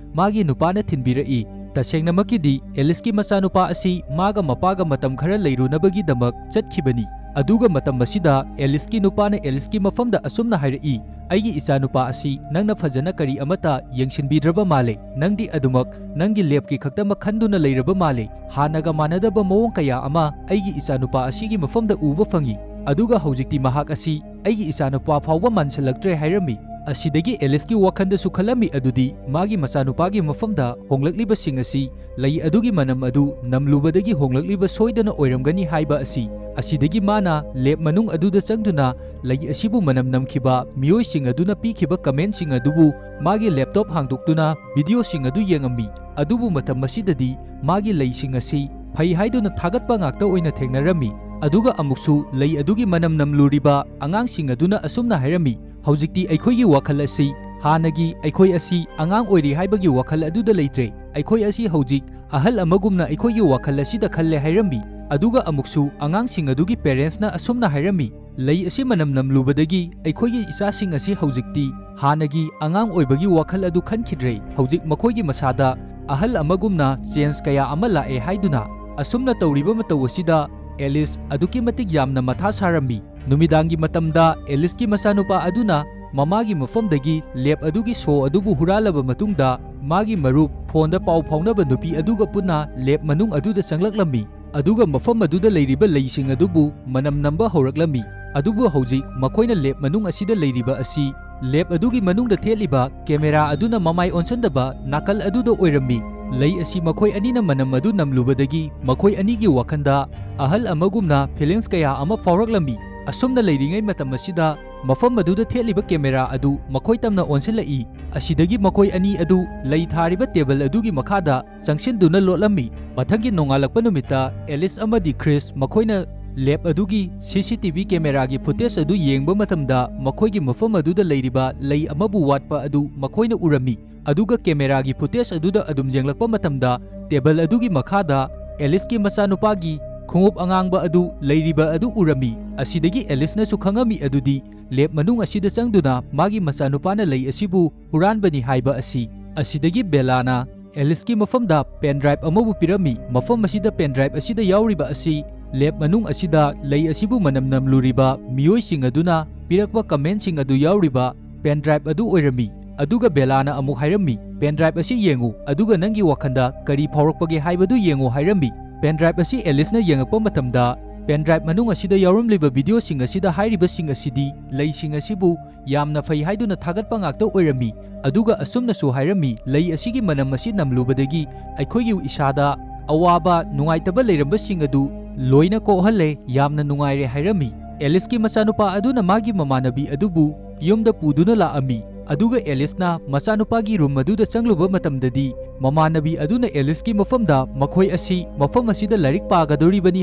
ꯃꯥꯒꯤ ꯅꯨꯄꯥꯅ ꯊꯤꯟꯕꯤꯔꯛꯏ꯫ ꯇꯁꯦꯡꯅꯃꯛꯀꯤꯗꯤ ꯑꯦꯂꯤꯁꯀꯤ ꯃꯆꯥꯅꯨꯄꯥ ꯑꯁꯤ ꯃꯥꯒ ꯃꯄꯥꯒ ꯃꯇꯝ ꯈꯔ ꯂꯩꯔꯨꯅꯕꯒꯤꯗꯃꯛ ꯆꯠꯈꯤꯕꯅꯤ꯫ ꯑꯗꯨꯒ ꯃꯇꯝ ꯑꯁꯤꯗ ꯑꯦꯂꯤꯁꯀꯤ ꯅꯨꯄꯥꯅ ꯑꯦꯂꯤꯁꯀꯤ ꯃꯐꯝꯗ ꯑꯁꯨꯝꯅ ꯍꯥꯏꯔꯛꯏ, "ꯑꯩꯒꯤ ꯏꯆꯥꯅꯨꯄꯥ ꯑꯁꯤ ꯅꯪꯅ ꯐꯖꯅ ꯀꯔꯤ ꯑꯃꯠꯇ ꯌꯦꯡꯁꯤꯟꯕꯤꯗ꯭ꯔꯕ ꯃꯥꯜꯂꯦ꯫ ꯅꯪꯗꯤ ꯑꯗꯨꯃꯛ ꯅꯪꯒꯤ ꯂꯦꯞꯀꯤ ꯈꯛꯇꯃꯛ ꯈꯟꯗꯨꯅ ꯂꯩꯔꯕ ꯃꯥꯜꯂꯦ꯫ ꯍꯥꯟꯅꯒ ꯃꯥꯟꯅꯗꯕ ꯃꯑꯣꯡ ꯀꯌꯥ ꯑꯃ ꯑꯩꯒꯤ ꯏꯆꯥꯅꯨꯄꯥ ꯑꯁꯤꯒꯤ ꯃꯐꯝꯗ ꯎꯕ ꯐꯪꯏ꯫ ꯑꯗꯨꯒ ꯍꯧꯖꯤꯛꯇꯤ ꯃꯍꯥꯛ ꯑꯁꯤ ꯑꯩꯒꯤ ꯏꯆꯥꯅꯨꯄꯥ ꯐꯥꯎꯕ ꯃꯥꯟꯁꯤꯜꯂꯛꯇ꯭ꯔꯦ" ꯍꯥꯏꯔꯝꯃꯤ꯫ ꯑꯁꯤꯗꯒꯤ ꯑꯦꯂꯤꯁꯀꯤ ꯋꯥꯈꯜꯗꯁꯨ ꯈꯜꯂꯝꯃꯤ ꯑꯗꯨꯗꯤ ꯃꯥꯒꯤ ꯃꯆꯥꯅꯨꯄꯥꯒꯤ ꯃꯐꯝꯗ ꯍꯣꯡꯂꯛꯂꯤꯕꯁꯤꯡ ꯑꯁꯤ ꯂꯩ ꯑꯗꯨꯒꯤ ꯃꯅꯝ ꯑꯗꯨ ꯅꯝꯂꯨꯕꯗꯒꯤ ꯍꯣꯡꯂꯛꯂꯤꯕ ꯁꯣꯏꯗꯅ ꯑꯣꯏꯔꯝꯒꯅꯤ ꯍꯥꯏꯕ ꯑꯁꯤ꯫ ꯑꯁꯤꯗꯒꯤ ꯃꯥꯅ ꯂꯦꯞ ꯃꯅꯨꯡ ꯑꯗꯨꯗ ꯆꯪꯗꯨꯅ ꯂꯩ ꯑꯁꯤꯕꯨ ꯃꯅꯝ ꯅꯝꯈꯤꯕ ꯃꯤꯑꯣꯏꯁꯤꯡ ꯑꯗꯨꯅ ꯄꯤꯈꯤꯕ ꯀꯃꯦꯟꯁꯤꯡ ꯑꯗꯨꯕꯨ ꯃꯥꯒꯤ ꯂꯦꯞꯇꯣꯞ ꯍꯥꯡꯗꯣꯛꯇꯨꯅ ꯚꯤꯗꯤꯑꯣꯁꯤꯡ ꯑꯗꯨ ꯌꯦꯡꯉꯝꯃꯤ꯫ ꯑꯗꯨꯕꯨ ꯃꯇꯝ ꯑꯁꯤꯗꯗꯤ ꯃꯥꯒꯤ ꯂꯩꯁꯤꯡ ꯑꯁꯤ ꯐꯩ ꯍꯥꯏꯗꯨꯅ ꯊꯥꯒꯠꯄ ꯉꯥꯛꯇ ꯑꯣꯏꯅ ꯊꯦꯡꯅꯔꯝꯃꯤ꯫ ꯑꯗꯨꯒ ꯑꯃꯨꯛꯁꯨ ꯂꯩ ꯑꯗꯨꯒꯤ ꯃꯅꯝ ꯅꯝꯂꯨꯔꯤꯕ ꯑꯉꯥꯡꯁꯤꯡ ꯑꯗꯨꯅ ꯑꯁꯨꯝꯅ ꯍꯥꯏꯔꯝꯃꯤ, "ꯍꯧꯖꯤꯛꯇꯤ ꯑꯩꯈꯣꯏꯒꯤ ꯋꯥꯈꯜ ꯑꯁꯤ ꯍꯥꯟꯅꯒꯤ ꯑꯩꯈꯣꯏ ꯑꯁꯤ ꯑꯉꯥꯡ ꯑꯣꯏꯔꯤ ꯍꯥꯏꯕꯒꯤ ꯋꯥꯈꯜ ꯑꯗꯨꯗ ꯂꯩꯇ꯭ꯔꯦ꯫ ꯑꯩꯈꯣꯏ ꯑꯁꯤ ꯍꯧꯖꯤꯛ ꯑꯍꯜ ꯑꯃꯒꯨꯝꯅ ꯑꯩꯈꯣꯏꯒꯤ ꯋꯥꯈꯜ ꯑꯁꯤꯗ ꯈꯜꯂꯦ" ꯍꯥꯏꯔꯝꯃꯤ꯫ ꯑꯗꯨꯒ ꯑꯃꯨꯛꯁꯨ ꯑꯉꯥꯡꯁꯤꯡ ꯑꯗꯨꯒꯤ ꯄꯦꯔꯦꯟꯁꯅ ꯑꯁꯨꯝꯅ ꯍꯥꯏꯔꯝꯃꯤ, "ꯂꯩ ꯑꯁꯤ ꯃꯅꯝ ꯅꯝꯂꯨꯕꯗꯒꯤ ꯑꯩꯈꯣꯏꯒꯤ ꯏꯆꯥꯁꯤꯡ ꯑꯁꯤ ꯍꯧꯖꯤꯛꯇꯤ ꯍꯥꯟꯅꯒꯤ ꯑꯉꯥꯡ ꯑꯣꯏꯕꯒꯤ ꯋꯥꯈꯜ ꯑꯗꯨ ꯈꯟꯈꯤꯗ꯭ꯔꯦ꯫ ꯍꯧꯖꯤꯛ ꯃꯈꯣꯏꯒꯤ ꯃꯁꯥꯗ ꯑꯍꯜ ꯑꯃꯒꯨꯝꯅ ꯆꯦꯟꯖ ꯀꯌꯥ ꯑꯃ ꯂꯥꯛꯑꯦ" ꯍꯥꯏꯗꯨꯅ꯫ ꯑꯁꯨꯝꯅ ꯇꯧꯔꯤꯕ ꯃꯇꯧ ꯑꯁꯤꯗ ꯑꯦꯂꯤꯁ ꯑꯗꯨꯛꯀꯤ ꯃꯇꯤꯛ ꯌꯥꯝꯅ ꯃꯊꯥ ꯁꯥꯔꯝꯃꯤ꯫ ꯅꯨꯃꯤꯗꯥꯡꯒꯤ ꯃꯇꯝꯗ ꯑꯦꯂꯤꯁꯀꯤ ꯃꯆꯥꯅꯨꯄꯥ ꯑꯗꯨꯅ ꯃꯃꯥꯒꯤ ꯃꯐꯝꯗꯒꯤ ꯂꯦꯞ ꯑꯗꯨꯒꯤ ꯁꯣ ꯑꯗꯨꯕꯨ ꯍꯨꯔꯥꯜꯂꯕ ꯃꯇꯨꯡꯗ, ꯃꯥꯒꯤ ꯃꯔꯨꯞ ꯐꯣꯟꯗ ꯄꯥꯎ ꯐꯥꯎꯅꯕ ꯅꯨꯄꯤ ꯑꯗꯨꯒ ꯄꯨꯟꯅ ꯂꯦꯞ ꯃꯅꯨꯡ ꯑꯗꯨꯗ ꯆꯪꯂꯛꯂꯝꯃꯤ꯫ ꯑꯗꯨꯒ ꯃꯐꯝ ꯑꯗꯨꯗ ꯂꯩꯔꯤꯕ ꯂꯩꯁꯤꯡ ꯑꯗꯨꯕꯨ ꯃꯅꯝ ꯅꯝꯕ ꯍꯧꯔꯛꯂꯝꯃꯤ꯫ ꯑꯗꯨꯕꯨ ꯍꯧꯖꯤꯛ ꯃꯈꯣꯏꯅ ꯂꯦꯞ ꯃꯅꯨꯡ ꯑꯁꯤꯗ ꯂꯩꯔꯤꯕ ꯑꯁꯤ ꯂꯦꯞ ꯑꯗꯨꯒꯤ ꯃꯅꯨꯡꯗ ꯊꯦꯠꯂꯤꯕ ꯀꯦꯃꯦꯔꯥ ꯑꯗꯨꯅ ꯃꯃꯥꯏ ꯑꯣꯟꯁꯤꯟꯗꯕ ꯅꯥꯀꯜ ꯑꯗꯨꯗ ꯑꯣꯏꯔꯝꯃꯤ꯫ ꯂꯩ ꯑꯁꯤ ꯃꯈꯣꯏ ꯑꯅꯤꯅ ꯃꯅꯝ ꯑꯗꯨ ꯅꯝꯂꯨꯕꯗꯒꯤ ꯃꯈꯣꯏ ꯑꯅꯤꯒꯤ ꯋꯥꯈꯜꯗ ꯑꯍꯜ ꯑꯃꯒꯨꯝꯅ ꯐꯤꯂꯤꯡꯁ ꯀꯌꯥ ꯑꯃ ꯐꯥꯎꯔꯛꯂꯝꯃꯤ꯫ ꯑꯁꯨꯝꯅ ꯂꯩꯔꯤꯉꯩ ꯃꯇꯝ ꯑꯁꯤꯗ ꯃꯐꯝ ꯑꯗꯨꯗ ꯊꯦꯠꯂꯤꯕ ꯀꯦꯃꯦꯔꯥ ꯑꯗꯨ ꯃꯈꯣꯏ ꯇꯝꯅ ꯑꯣꯟꯁꯤꯜꯂꯛꯏ꯫ ꯑꯁꯤꯗꯒꯤ ꯃꯈꯣꯏ ꯑꯅꯤ ꯑꯗꯨ ꯂꯩ ꯊꯥꯔꯤꯕ ꯇꯦꯕꯜ ꯑꯗꯨꯒꯤ ꯃꯈꯥꯗ ꯆꯪꯁꯤꯟꯗꯨꯅ ꯂꯣꯠꯂꯝꯃꯤ꯫ ꯃꯊꯪꯒꯤ ꯅꯣꯡꯉꯥꯜꯂꯛꯄ ꯅꯨꯃꯤꯠꯇ ꯑꯦꯂꯤꯁ ꯑꯃꯗꯤ ꯈ꯭ꯔꯤꯁ ꯃꯈꯣꯏꯅ ꯂꯦꯞ ꯑꯗꯨꯒꯤ ꯁꯤ ꯁꯤ ꯇꯤ ꯚꯤ ꯀꯦꯃꯦꯔꯥꯒꯤ ꯐꯨꯇꯦꯖ ꯑꯗꯨ ꯌꯦꯡꯕ ꯃꯇꯝꯗ ꯃꯈꯣꯏꯒꯤ ꯃꯐꯝ ꯑꯗꯨꯗ ꯂꯩꯔꯤꯕ ꯂꯩ ꯑꯃꯕꯨ ꯋꯥꯠꯄ ꯑꯗꯨ ꯃꯈꯣꯏꯅ ꯎꯔꯝꯃꯤ꯫ ꯑꯗꯨꯒ ꯀꯦꯃꯦꯔꯥꯒꯤ ꯐꯨꯇꯦꯖ ꯑꯗꯨꯗ ꯑꯗꯨꯝ ꯌꯦꯡꯂꯛꯄ ꯃꯇꯝꯗ ꯇꯦꯕꯜ ꯑꯗꯨꯒꯤ ꯃꯈꯥꯗ ꯑꯦꯂꯤꯁꯀꯤ ꯃꯆꯥꯅꯨꯄꯥꯒꯤ ꯈꯣꯡꯎꯞ ꯑꯉꯥꯡꯕ ꯑꯗꯨ ꯂꯩꯔꯤꯕ ꯑꯗꯨ ꯎꯔꯝꯃꯤ꯫ ꯑꯁꯤꯗꯒꯤ ꯑꯦꯂꯤꯁꯅꯁꯨ ꯈꯪꯉꯝꯃꯤ ꯑꯗꯨꯗꯤ ꯂꯦꯞ ꯃꯅꯨꯡ ꯑꯁꯤꯗ ꯆꯪꯗꯨꯅ ꯃꯥꯒꯤ ꯃꯆꯥꯅꯨꯄꯥꯅ ꯂꯩ ꯑꯁꯤꯕꯨ ꯍꯨꯔꯥꯟꯕꯅꯤ ꯍꯥꯏꯕ ꯑꯁꯤ꯫ ꯑꯁꯤꯗꯒꯤ ꯕꯦꯂꯥꯅ ꯑꯦꯂꯤꯁꯀꯤ ꯃꯐꯝꯗ ꯄꯦꯟ ꯗ꯭ꯔꯥꯏꯚ ꯑꯃꯕꯨ ꯄꯤꯔꯝꯃꯤ꯫ ꯃꯐꯝ ꯑꯁꯤꯗ ꯄꯦꯟ ꯗ꯭ꯔꯥꯏꯚ ꯑꯁꯤꯗ ꯌꯥꯎꯔꯤꯕ ꯑꯁꯤ ꯂꯦꯕ ꯃꯅꯨꯡ ꯑꯁꯤꯗ ꯂꯩ ꯑꯁꯤꯕꯨ ꯃꯅꯝ ꯅꯝꯂꯨꯔꯤꯕ ꯃꯤꯑꯣꯏꯁꯤꯡ ꯑꯗꯨꯅ ꯄꯤꯔꯛꯄ ꯀꯃꯦꯟꯁꯤꯡ ꯑꯗꯨ ꯌꯥꯎꯔꯤꯕ ꯄꯦꯟꯗ꯭ꯔꯥꯏꯕ ꯑꯗꯨ ꯑꯣꯏꯔꯝꯃꯤ꯫ ꯑꯗꯨꯒ ꯕꯦꯂꯥꯅ ꯑꯃꯨꯛ ꯍꯥꯏꯔꯝꯃꯤ, "ꯄꯦꯟꯗ꯭ꯔꯥꯏꯕ ꯑꯁꯤ ꯌꯦꯡꯉꯨ, ꯑꯗꯨꯒ ꯅꯪꯒꯤ ꯋꯥꯈꯜꯗ ꯀꯔꯤ ꯐꯥꯎꯔꯛꯄꯒꯦ ꯍꯥꯏꯕꯗꯨ ꯌꯦꯡꯉꯨ" ꯍꯥꯏꯔꯝꯃꯤ꯫ ꯄꯦꯟꯗ꯭ꯔꯥꯏꯕ ꯑꯁꯤ ꯑꯦꯂꯤꯁꯅ ꯌꯦꯡꯉꯛꯄ ꯃꯇꯝꯗ, ꯄꯦꯟꯗ꯭ꯔꯥꯏꯕ ꯃꯅꯨꯡ ꯑꯁꯤꯗ ꯌꯥꯎꯔꯝꯂꯤꯕ ꯚꯤꯗꯤꯑꯣꯁꯤꯡ ꯑꯁꯤꯗ ꯍꯥꯏꯔꯤꯕꯁꯤꯡ ꯑꯁꯤꯗꯤ ꯂꯩꯁꯤꯡ ꯑꯁꯤꯕꯨ ꯌꯥꯝꯅ ꯐꯩ ꯍꯥꯏꯗꯨꯅ ꯊꯥꯒꯠꯄ ꯉꯥꯛꯇ ꯑꯣꯏꯔꯝꯃꯤ꯫ ꯑꯗꯨꯒ ꯑꯁꯨꯝꯅꯁꯨ ꯍꯥꯏꯔꯝꯃꯤ, "ꯂꯩ ꯑꯁꯤꯒꯤ ꯃꯅꯝ ꯑꯁꯤ ꯅꯝꯂꯨꯕꯗꯒꯤ ꯑꯩꯈꯣꯏꯒꯤ ꯏꯁꯥꯗ ꯑꯋꯥꯕ, ꯅꯨꯡꯉꯥꯏꯇꯕ ꯂꯩꯔꯝꯕꯁꯤꯡ ꯑꯗꯨ ꯂꯣꯏꯅ ꯀꯣꯛꯍꯜꯂꯦ, ꯌꯥꯝꯅ ꯅꯨꯡꯉꯥꯏꯔꯦ" ꯍꯥꯏꯔꯝꯃꯤ꯫ ꯑꯦꯂꯤꯁꯀꯤ ꯃꯆꯥꯅꯨꯄꯥ ꯑꯗꯨꯅ ꯃꯥꯒꯤ ꯃꯃꯥꯟꯅꯕꯤ ꯑꯗꯨꯕꯨ ꯌꯨꯝꯗ ꯄꯨꯗꯨꯅ ꯂꯥꯛꯑꯝꯃꯤ꯫ ꯑꯗꯨꯒ ꯑꯦꯂꯤꯁꯅ ꯃꯆꯥꯅꯨꯄꯥꯒꯤ ꯔꯨꯝ ꯑꯗꯨꯗ ꯆꯪꯂꯨꯕ ꯃꯇꯝꯗꯗꯤ, ꯃꯃꯥꯟꯅꯕꯤ ꯑꯗꯨꯅ ꯑꯦꯂꯤꯁꯀꯤ ꯃꯐꯝꯗ ꯃꯈꯣꯏ ꯑꯁꯤ ꯃꯐꯝ ꯑꯁꯤꯗ ꯂꯥꯏꯔꯤꯛ ꯄꯥꯒꯗꯧꯔꯤꯕꯅꯤ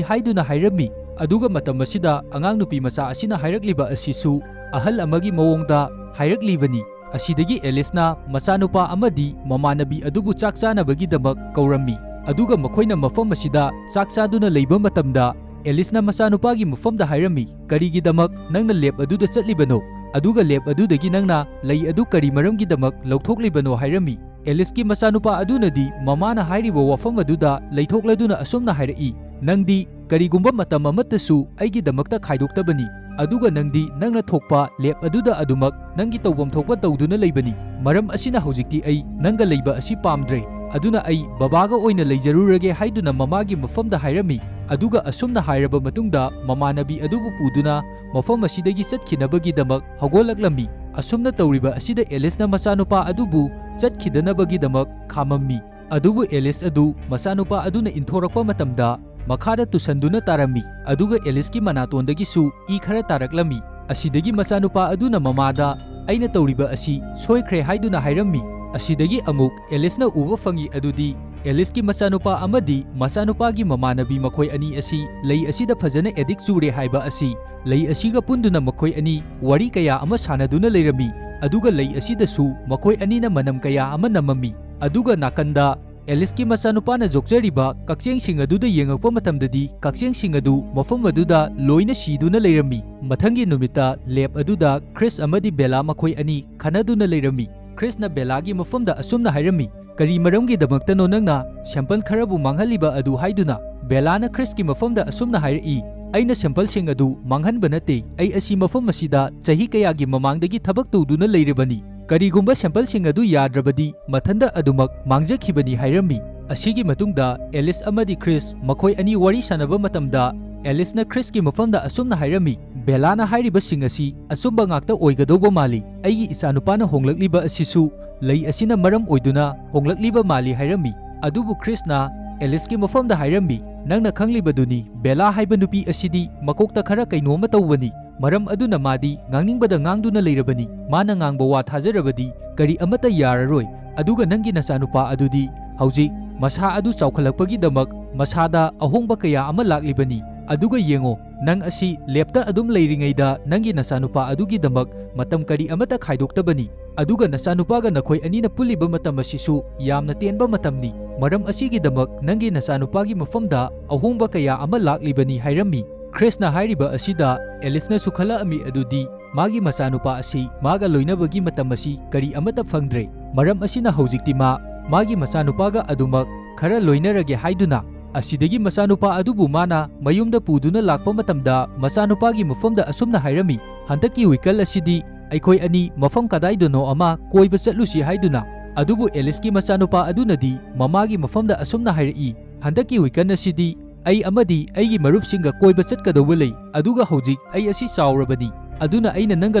ꯍꯥꯏꯗꯨꯅ ꯍꯥꯏꯔꯝꯃꯤ꯫ ꯑꯗꯨꯒ ꯃꯇꯝ ꯑꯁꯤꯗ ꯑꯉꯥꯡ ꯅꯨꯄꯤ ꯃꯆꯥ ꯑꯁꯤꯅ ꯍꯥꯏꯔꯛꯂꯤꯕ ꯑꯁꯤꯁꯨ ꯑꯍꯜ ꯑꯃꯒꯤ ꯃꯑꯣꯡꯗ ꯍꯥꯏꯔꯛꯂꯤꯕꯅꯤ꯫ ꯑꯁꯤꯗꯒꯤ ꯑꯦꯂꯤꯁꯅ ꯃꯆꯥꯅꯨꯄꯥ ꯑꯃꯗꯤ ꯃꯃꯥꯟꯅꯕꯤ ꯑꯗꯨꯕꯨ ꯆꯥꯛ ꯆꯥꯅꯕꯒꯤꯗꯃꯛ ꯀꯧꯔꯝꯃꯤ꯫ ꯑꯗꯨꯒ ꯃꯈꯣꯏꯅ ꯃꯐꯝ ꯑꯁꯤꯗ ꯆꯥꯛ ꯆꯥꯗꯨꯅ ꯂꯩꯕ ꯃꯇꯝꯗ, ꯑꯦꯂꯤꯁꯅ ꯃꯆꯥꯅꯨꯄꯥꯒꯤ ꯃꯐꯝꯗ ꯍꯥꯏꯔꯝꯃꯤ, "ꯀꯔꯤꯒꯤꯗꯃꯛ ꯅꯪꯅ ꯂꯦꯕ ꯑꯗꯨꯗ ꯆꯠꯂꯤꯕꯅꯣ? ꯑꯗꯨꯒ ꯂꯦꯕ ꯑꯗꯨꯗꯒꯤ ꯅꯪꯅ ꯂꯩ ꯑꯗꯨ ꯀꯔꯤ ꯃꯔꯝꯒꯤꯗꯃꯛ ꯂꯧꯊꯣꯛꯂꯤꯕꯅꯣ?" ꯍꯥꯏꯔꯝꯃꯤ꯫ ꯑꯦꯂꯤꯁꯀꯤ ꯃꯆꯥꯅꯨꯄꯥ ꯑꯗꯨꯅꯗꯤ ꯃꯃꯥꯅ ꯍꯥꯏꯔꯤꯕ ꯋꯥꯐꯝ ꯑꯗꯨꯗ ꯂꯩꯊꯣꯛꯂꯗꯨꯅ ꯑꯁꯨꯝꯅ ꯍꯥꯏꯔꯛꯏ, "ꯅꯪꯗꯤ ꯀꯔꯤꯒꯨꯝꯕ ꯃꯇꯝ ꯑꯃꯠꯇꯁꯨ ꯑꯩꯒꯤꯗꯃꯛꯇ ꯈꯥꯏꯗꯣꯛꯇꯕꯅꯤ, ꯑꯗꯨꯒ ꯅꯪꯗꯤ ꯅꯪꯅ ꯊꯣꯛꯄ ꯂꯦꯕ ꯑꯗꯨꯗ ꯑꯗꯨꯃꯛ ꯅꯪꯒꯤ ꯇꯧꯐꯝ ꯊꯣꯛꯄ ꯇꯧꯗꯨꯅ ꯂꯩꯕꯅꯤ꯫ ꯃꯔꯝ ꯑꯁꯤꯅ ꯍꯧꯖꯤꯛꯇꯤ ꯑꯩ ꯅꯪꯒ ꯂꯩꯕ ꯑꯁꯤ ꯄꯥꯝꯗ꯭ꯔꯦ, ꯑꯗꯨꯅ ꯑꯩ ꯕꯕꯥꯒ ꯑꯣꯏꯅ ꯂꯩꯖꯔꯨꯔꯒꯦ" ꯍꯥꯏꯗꯨꯅ ꯃꯃꯥꯒꯤ ꯃꯐꯝꯗ ꯍꯥꯏꯔꯝꯃꯤ꯫ ꯑꯗꯨꯒ ꯑꯁꯨꯝꯅ ꯍꯥꯏꯔꯕ ꯃꯇꯨꯡꯗ, ꯃꯃꯥꯟꯅꯕꯤ ꯑꯗꯨꯕꯨ ꯄꯨꯗꯨꯅ ꯃꯐꯝ ꯑꯁꯤꯗꯒꯤ ꯆꯠꯈꯤꯅꯕꯒꯤꯗꯃꯛ ꯍꯧꯒꯠꯂꯛꯂꯝꯃꯤ꯫ ꯑꯁꯨꯝꯅ ꯇꯧꯔꯤꯕ ꯑꯁꯤꯗ ꯑꯦꯂꯤꯁꯅ ꯃꯆꯥꯅꯨꯄꯥ ꯑꯗꯨꯕꯨ ꯆꯠꯈꯤꯗꯅꯕꯒꯤꯗꯃꯛ ꯈꯥꯝꯃꯝꯃꯤ꯫ ꯑꯗꯨꯕꯨ ꯑꯦꯂꯤꯁ ꯑꯗꯨ ꯃꯆꯥꯅꯨꯄꯥ ꯑꯗꯨꯅ ꯏꯟꯊꯣꯔꯛꯄ ꯃꯇꯝꯗ ꯃꯈꯥꯗ ꯇꯨꯁꯟꯗꯨꯅ ꯇꯥꯔꯝꯃꯤ, ꯑꯗꯨꯒ ꯑꯦꯂꯤꯁꯀꯤ ꯃꯅꯥꯇꯣꯟꯗꯒꯤꯁꯨ ꯏ ꯈꯔ ꯇꯥꯔꯛꯂꯝꯃꯤ꯫ ꯑꯁꯤꯗꯒꯤ ꯃꯆꯥꯅꯨꯄꯥ ꯑꯗꯨꯅ ꯃꯃꯥꯗ, "ꯑꯩꯅ ꯇꯧꯔꯤꯕ ꯑꯁꯤ ꯁꯣꯏꯈ꯭ꯔꯦ" ꯍꯥꯏꯗꯨꯅ ꯍꯥꯏꯔꯝꯃꯤ꯫ ꯑꯁꯤꯗꯒꯤ ꯑꯃꯨꯛ ꯑꯦꯂꯤꯁꯅ ꯎꯕ ꯐꯪꯉꯤ ꯑꯗꯨꯗꯤ, ꯑꯦꯂꯤꯁꯀꯤ ꯃꯆꯥꯅꯨꯄꯥ ꯑꯃꯗꯤ ꯃꯆꯥꯅꯨꯄꯥꯒꯤ ꯃꯃꯥꯟꯅꯕꯤ ꯃꯈꯣꯏ ꯑꯅꯤ ꯑꯁꯤ ꯂꯩ ꯑꯁꯤꯗ ꯐꯖꯅ ꯑꯦꯗꯤꯛ ꯆꯨꯔꯦ ꯍꯥꯏꯕ ꯑꯁꯤ꯫ ꯂꯩ ꯑꯁꯤꯒ ꯄꯨꯟꯗꯨꯅ ꯃꯈꯣꯏ ꯑꯅꯤ ꯋꯥꯔꯤ ꯀꯌꯥ ꯑꯃ ꯁꯥꯟꯅꯗꯨꯅ ꯂꯩꯔꯝꯃꯤ, ꯑꯗꯨꯒ ꯂꯩ ꯑꯁꯤꯗꯁꯨ ꯃꯈꯣꯏ ꯑꯅꯤꯅ ꯃꯅꯝ ꯀꯌꯥ ꯑꯃ ꯅꯝꯃꯝꯃꯤ꯫ ꯑꯗꯨꯒ ꯅꯥꯀꯟꯗ ꯑꯦꯂꯤꯁꯀꯤ ꯃꯆꯥꯅꯨꯄꯥꯅ ꯌꯣꯛꯆꯔꯤꯕ ꯀꯛꯆꯦꯡꯁꯤꯡ ꯑꯗꯨꯗ ꯌꯦꯡꯉꯛꯄ ꯃꯇꯝꯗꯗꯤ, ꯀꯛꯆꯦꯡꯁꯤꯡ ꯑꯗꯨ ꯃꯐꯝ ꯑꯗꯨꯗ ꯂꯣꯏꯅ ꯁꯤꯗꯨꯅ ꯂꯩꯔꯝꯃꯤ꯫ ꯃꯊꯪꯒꯤ ꯅꯨꯃꯤꯠꯇ ꯂꯦꯕ ꯑꯗꯨꯗ ꯈ꯭ꯔꯤꯁ ꯑꯃꯗꯤ ꯕꯦꯂꯥ ꯃꯈꯣꯏ ꯑꯅꯤ ꯈꯟꯅꯗꯨꯅ ꯂꯩꯔꯝꯃꯤ꯫ ꯈ꯭ꯔꯤꯁꯅ ꯕꯦꯂꯥꯒꯤ ꯃꯐꯝꯗ ꯑꯁꯨꯝꯅ ꯍꯥꯏꯔꯝꯃꯤ, "ꯀꯔꯤ ꯃꯔꯝꯒꯤꯗꯃꯛꯇꯅꯣ ꯅꯪꯅ ꯁꯦꯝꯄꯜ ꯈꯔꯕꯨ ꯃꯥꯡꯍꯜꯂꯤꯕ ꯑꯗꯨ?" ꯍꯥꯏꯗꯨꯅ꯫ ꯕꯦꯂꯥꯅ ꯈ꯭ꯔꯤꯁꯀꯤ ꯃꯐꯝꯗ ꯑꯁꯨꯝꯅ ꯍꯥꯏꯔꯛꯏ, "ꯑꯩꯅ sample ꯁꯤꯡ ꯑꯗꯨ ꯃꯥꯡꯍꯟꯕ ꯅꯠꯇꯦ꯫ ꯑꯩ ꯑꯁꯤ ꯃꯐꯝ ꯑꯁꯤꯗ ꯆꯍꯤ ꯀꯌꯥꯒꯤ ꯃꯃꯥꯡꯗꯒꯤ ꯊꯕꯛ ꯇꯧꯗꯨꯅ ꯂꯩꯔꯕꯅꯤ꯫ ꯀꯔꯤꯒꯨꯝꯕ sample ꯁꯤꯡ ꯑꯗꯨ ꯌꯥꯗ꯭ꯔꯕꯗꯤ ꯃꯊꯟꯗ ꯑꯗꯨꯃꯛ ꯃꯥꯡꯖꯈꯤꯕꯅꯤ" ꯍꯥꯏꯔꯝꯃꯤ꯫ ꯑꯁꯤꯒꯤ ꯃꯇꯨꯡꯗ ꯑꯦꯂꯤꯁ ꯑꯃꯗꯤ ꯈ꯭ꯔꯤꯁ ꯃꯈꯣꯏ ꯑꯅꯤ ꯋꯥꯔꯤ ꯁꯥꯟꯅꯕ ꯃꯇꯝꯗ, ꯑꯦꯂꯤꯁꯅ ꯈ꯭ꯔꯤꯁꯀꯤ ꯃꯐꯝꯗ ꯑꯁꯨꯝꯅ ꯍꯥꯏꯔꯝꯃꯤ, "ꯕꯦꯂꯥꯅ ꯍꯥꯏꯔꯤꯕꯁꯤꯡ ꯑꯁꯤ ꯑꯆꯨꯝꯕ ꯉꯥꯛꯇ ꯑꯣꯏꯒꯗꯧꯕ ꯃꯥꯜꯂꯤ꯫ ꯑꯩꯒꯤ ꯏꯆꯥꯅꯨꯄꯥꯅ ꯍꯣꯡꯂꯛꯂꯤꯕ ꯑꯁꯤꯁꯨ ꯂꯩ ꯑꯁꯤꯅ ꯃꯔꯝ ꯑꯣꯏꯗꯨꯅ ꯍꯣꯡꯂꯛꯂꯤꯕ ꯃꯥꯜꯂꯤ" ꯍꯥꯏꯔꯝꯃꯤ꯫ ꯑꯗꯨꯕꯨ ꯈ꯭ꯔꯤꯁꯅ ꯑꯦꯂꯤꯁꯀꯤ ꯃꯐꯝꯗ ꯍꯥꯏꯔꯝꯃꯤ, "ꯅꯪꯅ ꯈꯪꯂꯤꯕꯗꯨꯅꯤ, ꯕꯦꯂꯥ ꯍꯥꯏꯕ ꯅꯨꯄꯤ ꯑꯁꯤꯗꯤ ꯃꯀꯣꯛꯇ ꯈꯔ ꯀꯩꯅꯣꯝꯃ ꯇꯧꯕꯅꯤ꯫ ꯃꯔꯝ ꯑꯗꯨꯅ ꯃꯥꯗꯤ ꯉꯥꯡꯅꯤꯡꯕꯗ ꯉꯥꯡꯗꯨꯅ ꯂꯩꯔꯕꯅꯤ꯫ ꯃꯥꯅ ꯉꯥꯡꯕ ꯋꯥ ꯊꯥꯖꯔꯕꯗꯤ ꯀꯔꯤ ꯑꯃꯠꯇ ꯌꯥꯔꯔꯣꯏ꯫ ꯑꯗꯨꯒ ꯅꯪꯒꯤ ꯅꯆꯥꯅꯨꯄꯥ ꯑꯗꯨꯗꯤ ꯍꯧꯖꯤꯛ ꯃꯁꯥ ꯑꯗꯨ ꯆꯥꯎꯈꯠꯂꯛꯄꯒꯤꯗꯃꯛ ꯃꯁꯥꯗ ꯑꯍꯣꯡꯕ ꯀꯌꯥ ꯑꯃ ꯂꯥꯛꯂꯤꯕꯅꯤ꯫ ꯑꯗꯨꯒ ꯌꯦꯡꯉꯣ, ꯅꯪ ꯑꯁꯤ ꯂꯦꯞꯇ ꯑꯗꯨꯝ ꯂꯩꯔꯤꯉꯩꯗ ꯅꯪꯒꯤ ꯅꯆꯥꯅꯨꯄꯥ ꯑꯗꯨꯒꯤꯗꯃꯛ ꯃꯇꯝ ꯀꯔꯤ ꯑꯃꯠꯇ ꯈꯥꯏꯗꯣꯛꯇꯕꯅꯤ꯫ ꯑꯗꯨꯒ ꯅꯆꯥꯅꯨꯄꯥꯒ ꯅꯈꯣꯏ ꯑꯅꯤꯅ ꯄꯨꯜꯂꯤꯕ ꯃꯇꯝ ꯑꯁꯤꯁꯨ ꯌꯥꯝꯅ ꯇꯦꯟꯕ ꯃꯇꯝꯅꯤ꯫ ꯃꯔꯝ ꯑꯁꯤꯒꯤꯗꯃꯛ ꯅꯪꯒꯤ ꯅꯆꯥꯅꯨꯄꯥꯒꯤ ꯃꯐꯝꯗ ꯑꯍꯣꯡꯕ ꯀꯌꯥ ꯑꯃ ꯂꯥꯛꯂꯤꯕꯅꯤ" ꯍꯥꯏꯔꯝꯃꯤ꯫ ꯈ꯭ꯔꯤꯁꯅ ꯍꯥꯏꯔꯤꯕ ꯑꯁꯤꯗ ꯑꯦꯂꯤꯁꯅꯁꯨ ꯈꯜꯂꯛꯑꯝꯃꯤ ꯑꯗꯨꯗꯤ ꯃꯥꯒꯤ ꯃꯆꯥꯅꯨꯄꯥ ꯑꯁꯤ ꯃꯥꯒ ꯂꯣꯏꯅꯕꯒꯤ ꯃꯇꯝ ꯑꯁꯤ ꯀꯔꯤ ꯑꯃꯠꯇ ꯐꯪꯗ꯭ꯔꯦ꯫ ꯃꯔꯝ ꯑꯁꯤꯅ ꯍꯧꯖꯤꯛꯇꯤ ꯃꯥ ꯃꯥꯒꯤ ꯃꯆꯥꯅꯨꯄꯥꯒ ꯑꯗꯨꯃꯛ ꯈꯔ ꯂꯣꯏꯅꯔꯒꯦ ꯍꯥꯏꯗꯨꯅ, ꯑꯁꯤꯗꯒꯤ ꯃꯆꯥꯅꯨꯄꯥ ꯑꯗꯨꯕꯨ ꯃꯥꯅ ꯃꯌꯨꯝꯗ ꯄꯨꯗꯨꯅ ꯂꯥꯛꯄ ꯃꯇꯝꯗ ꯃꯆꯥꯅꯨꯄꯥꯒꯤ ꯃꯐꯝꯗ ꯑꯁꯨꯝꯅ ꯍꯥꯏꯔꯝꯃꯤ, "ꯍꯟꯗꯛꯀꯤ weekend ꯑꯁꯤꯗꯤ ꯑꯩꯈꯣꯏ ꯑꯅꯤ ꯃꯐꯝ ꯀꯗꯥꯏꯗꯅꯣ ꯑꯃ ꯀꯣꯏꯕ ꯆꯠꯂꯨꯁꯤ" ꯍꯥꯏꯗꯨꯅ꯫ ꯑꯗꯨꯕꯨ ꯑꯦꯂꯤꯁꯀꯤ ꯃꯆꯥꯅꯨꯄꯥ ꯑꯗꯨꯅꯗꯤ ꯃꯃꯥꯒꯤ ꯃꯐꯝꯗ ꯑꯁꯨꯝꯅ ꯍꯥꯏꯔꯛꯏ, "ꯍꯟꯗꯛꯀꯤ weekend ꯑꯁꯤꯗꯤ ꯑꯩ ꯑꯃꯗꯤ ꯑꯩꯒꯤ ꯃꯔꯨꯞꯁꯤꯡꯒ ꯀꯣꯏꯕ ꯆꯠꯀꯗꯧꯕ ꯂꯩ, ꯑꯗꯨꯒ ꯍꯧꯖꯤꯛ ꯑꯩ ꯑꯁꯤ ꯆꯥꯎꯔꯕꯅꯤ, ꯑꯗꯨꯅ ꯑꯩꯅ ꯅꯪꯒ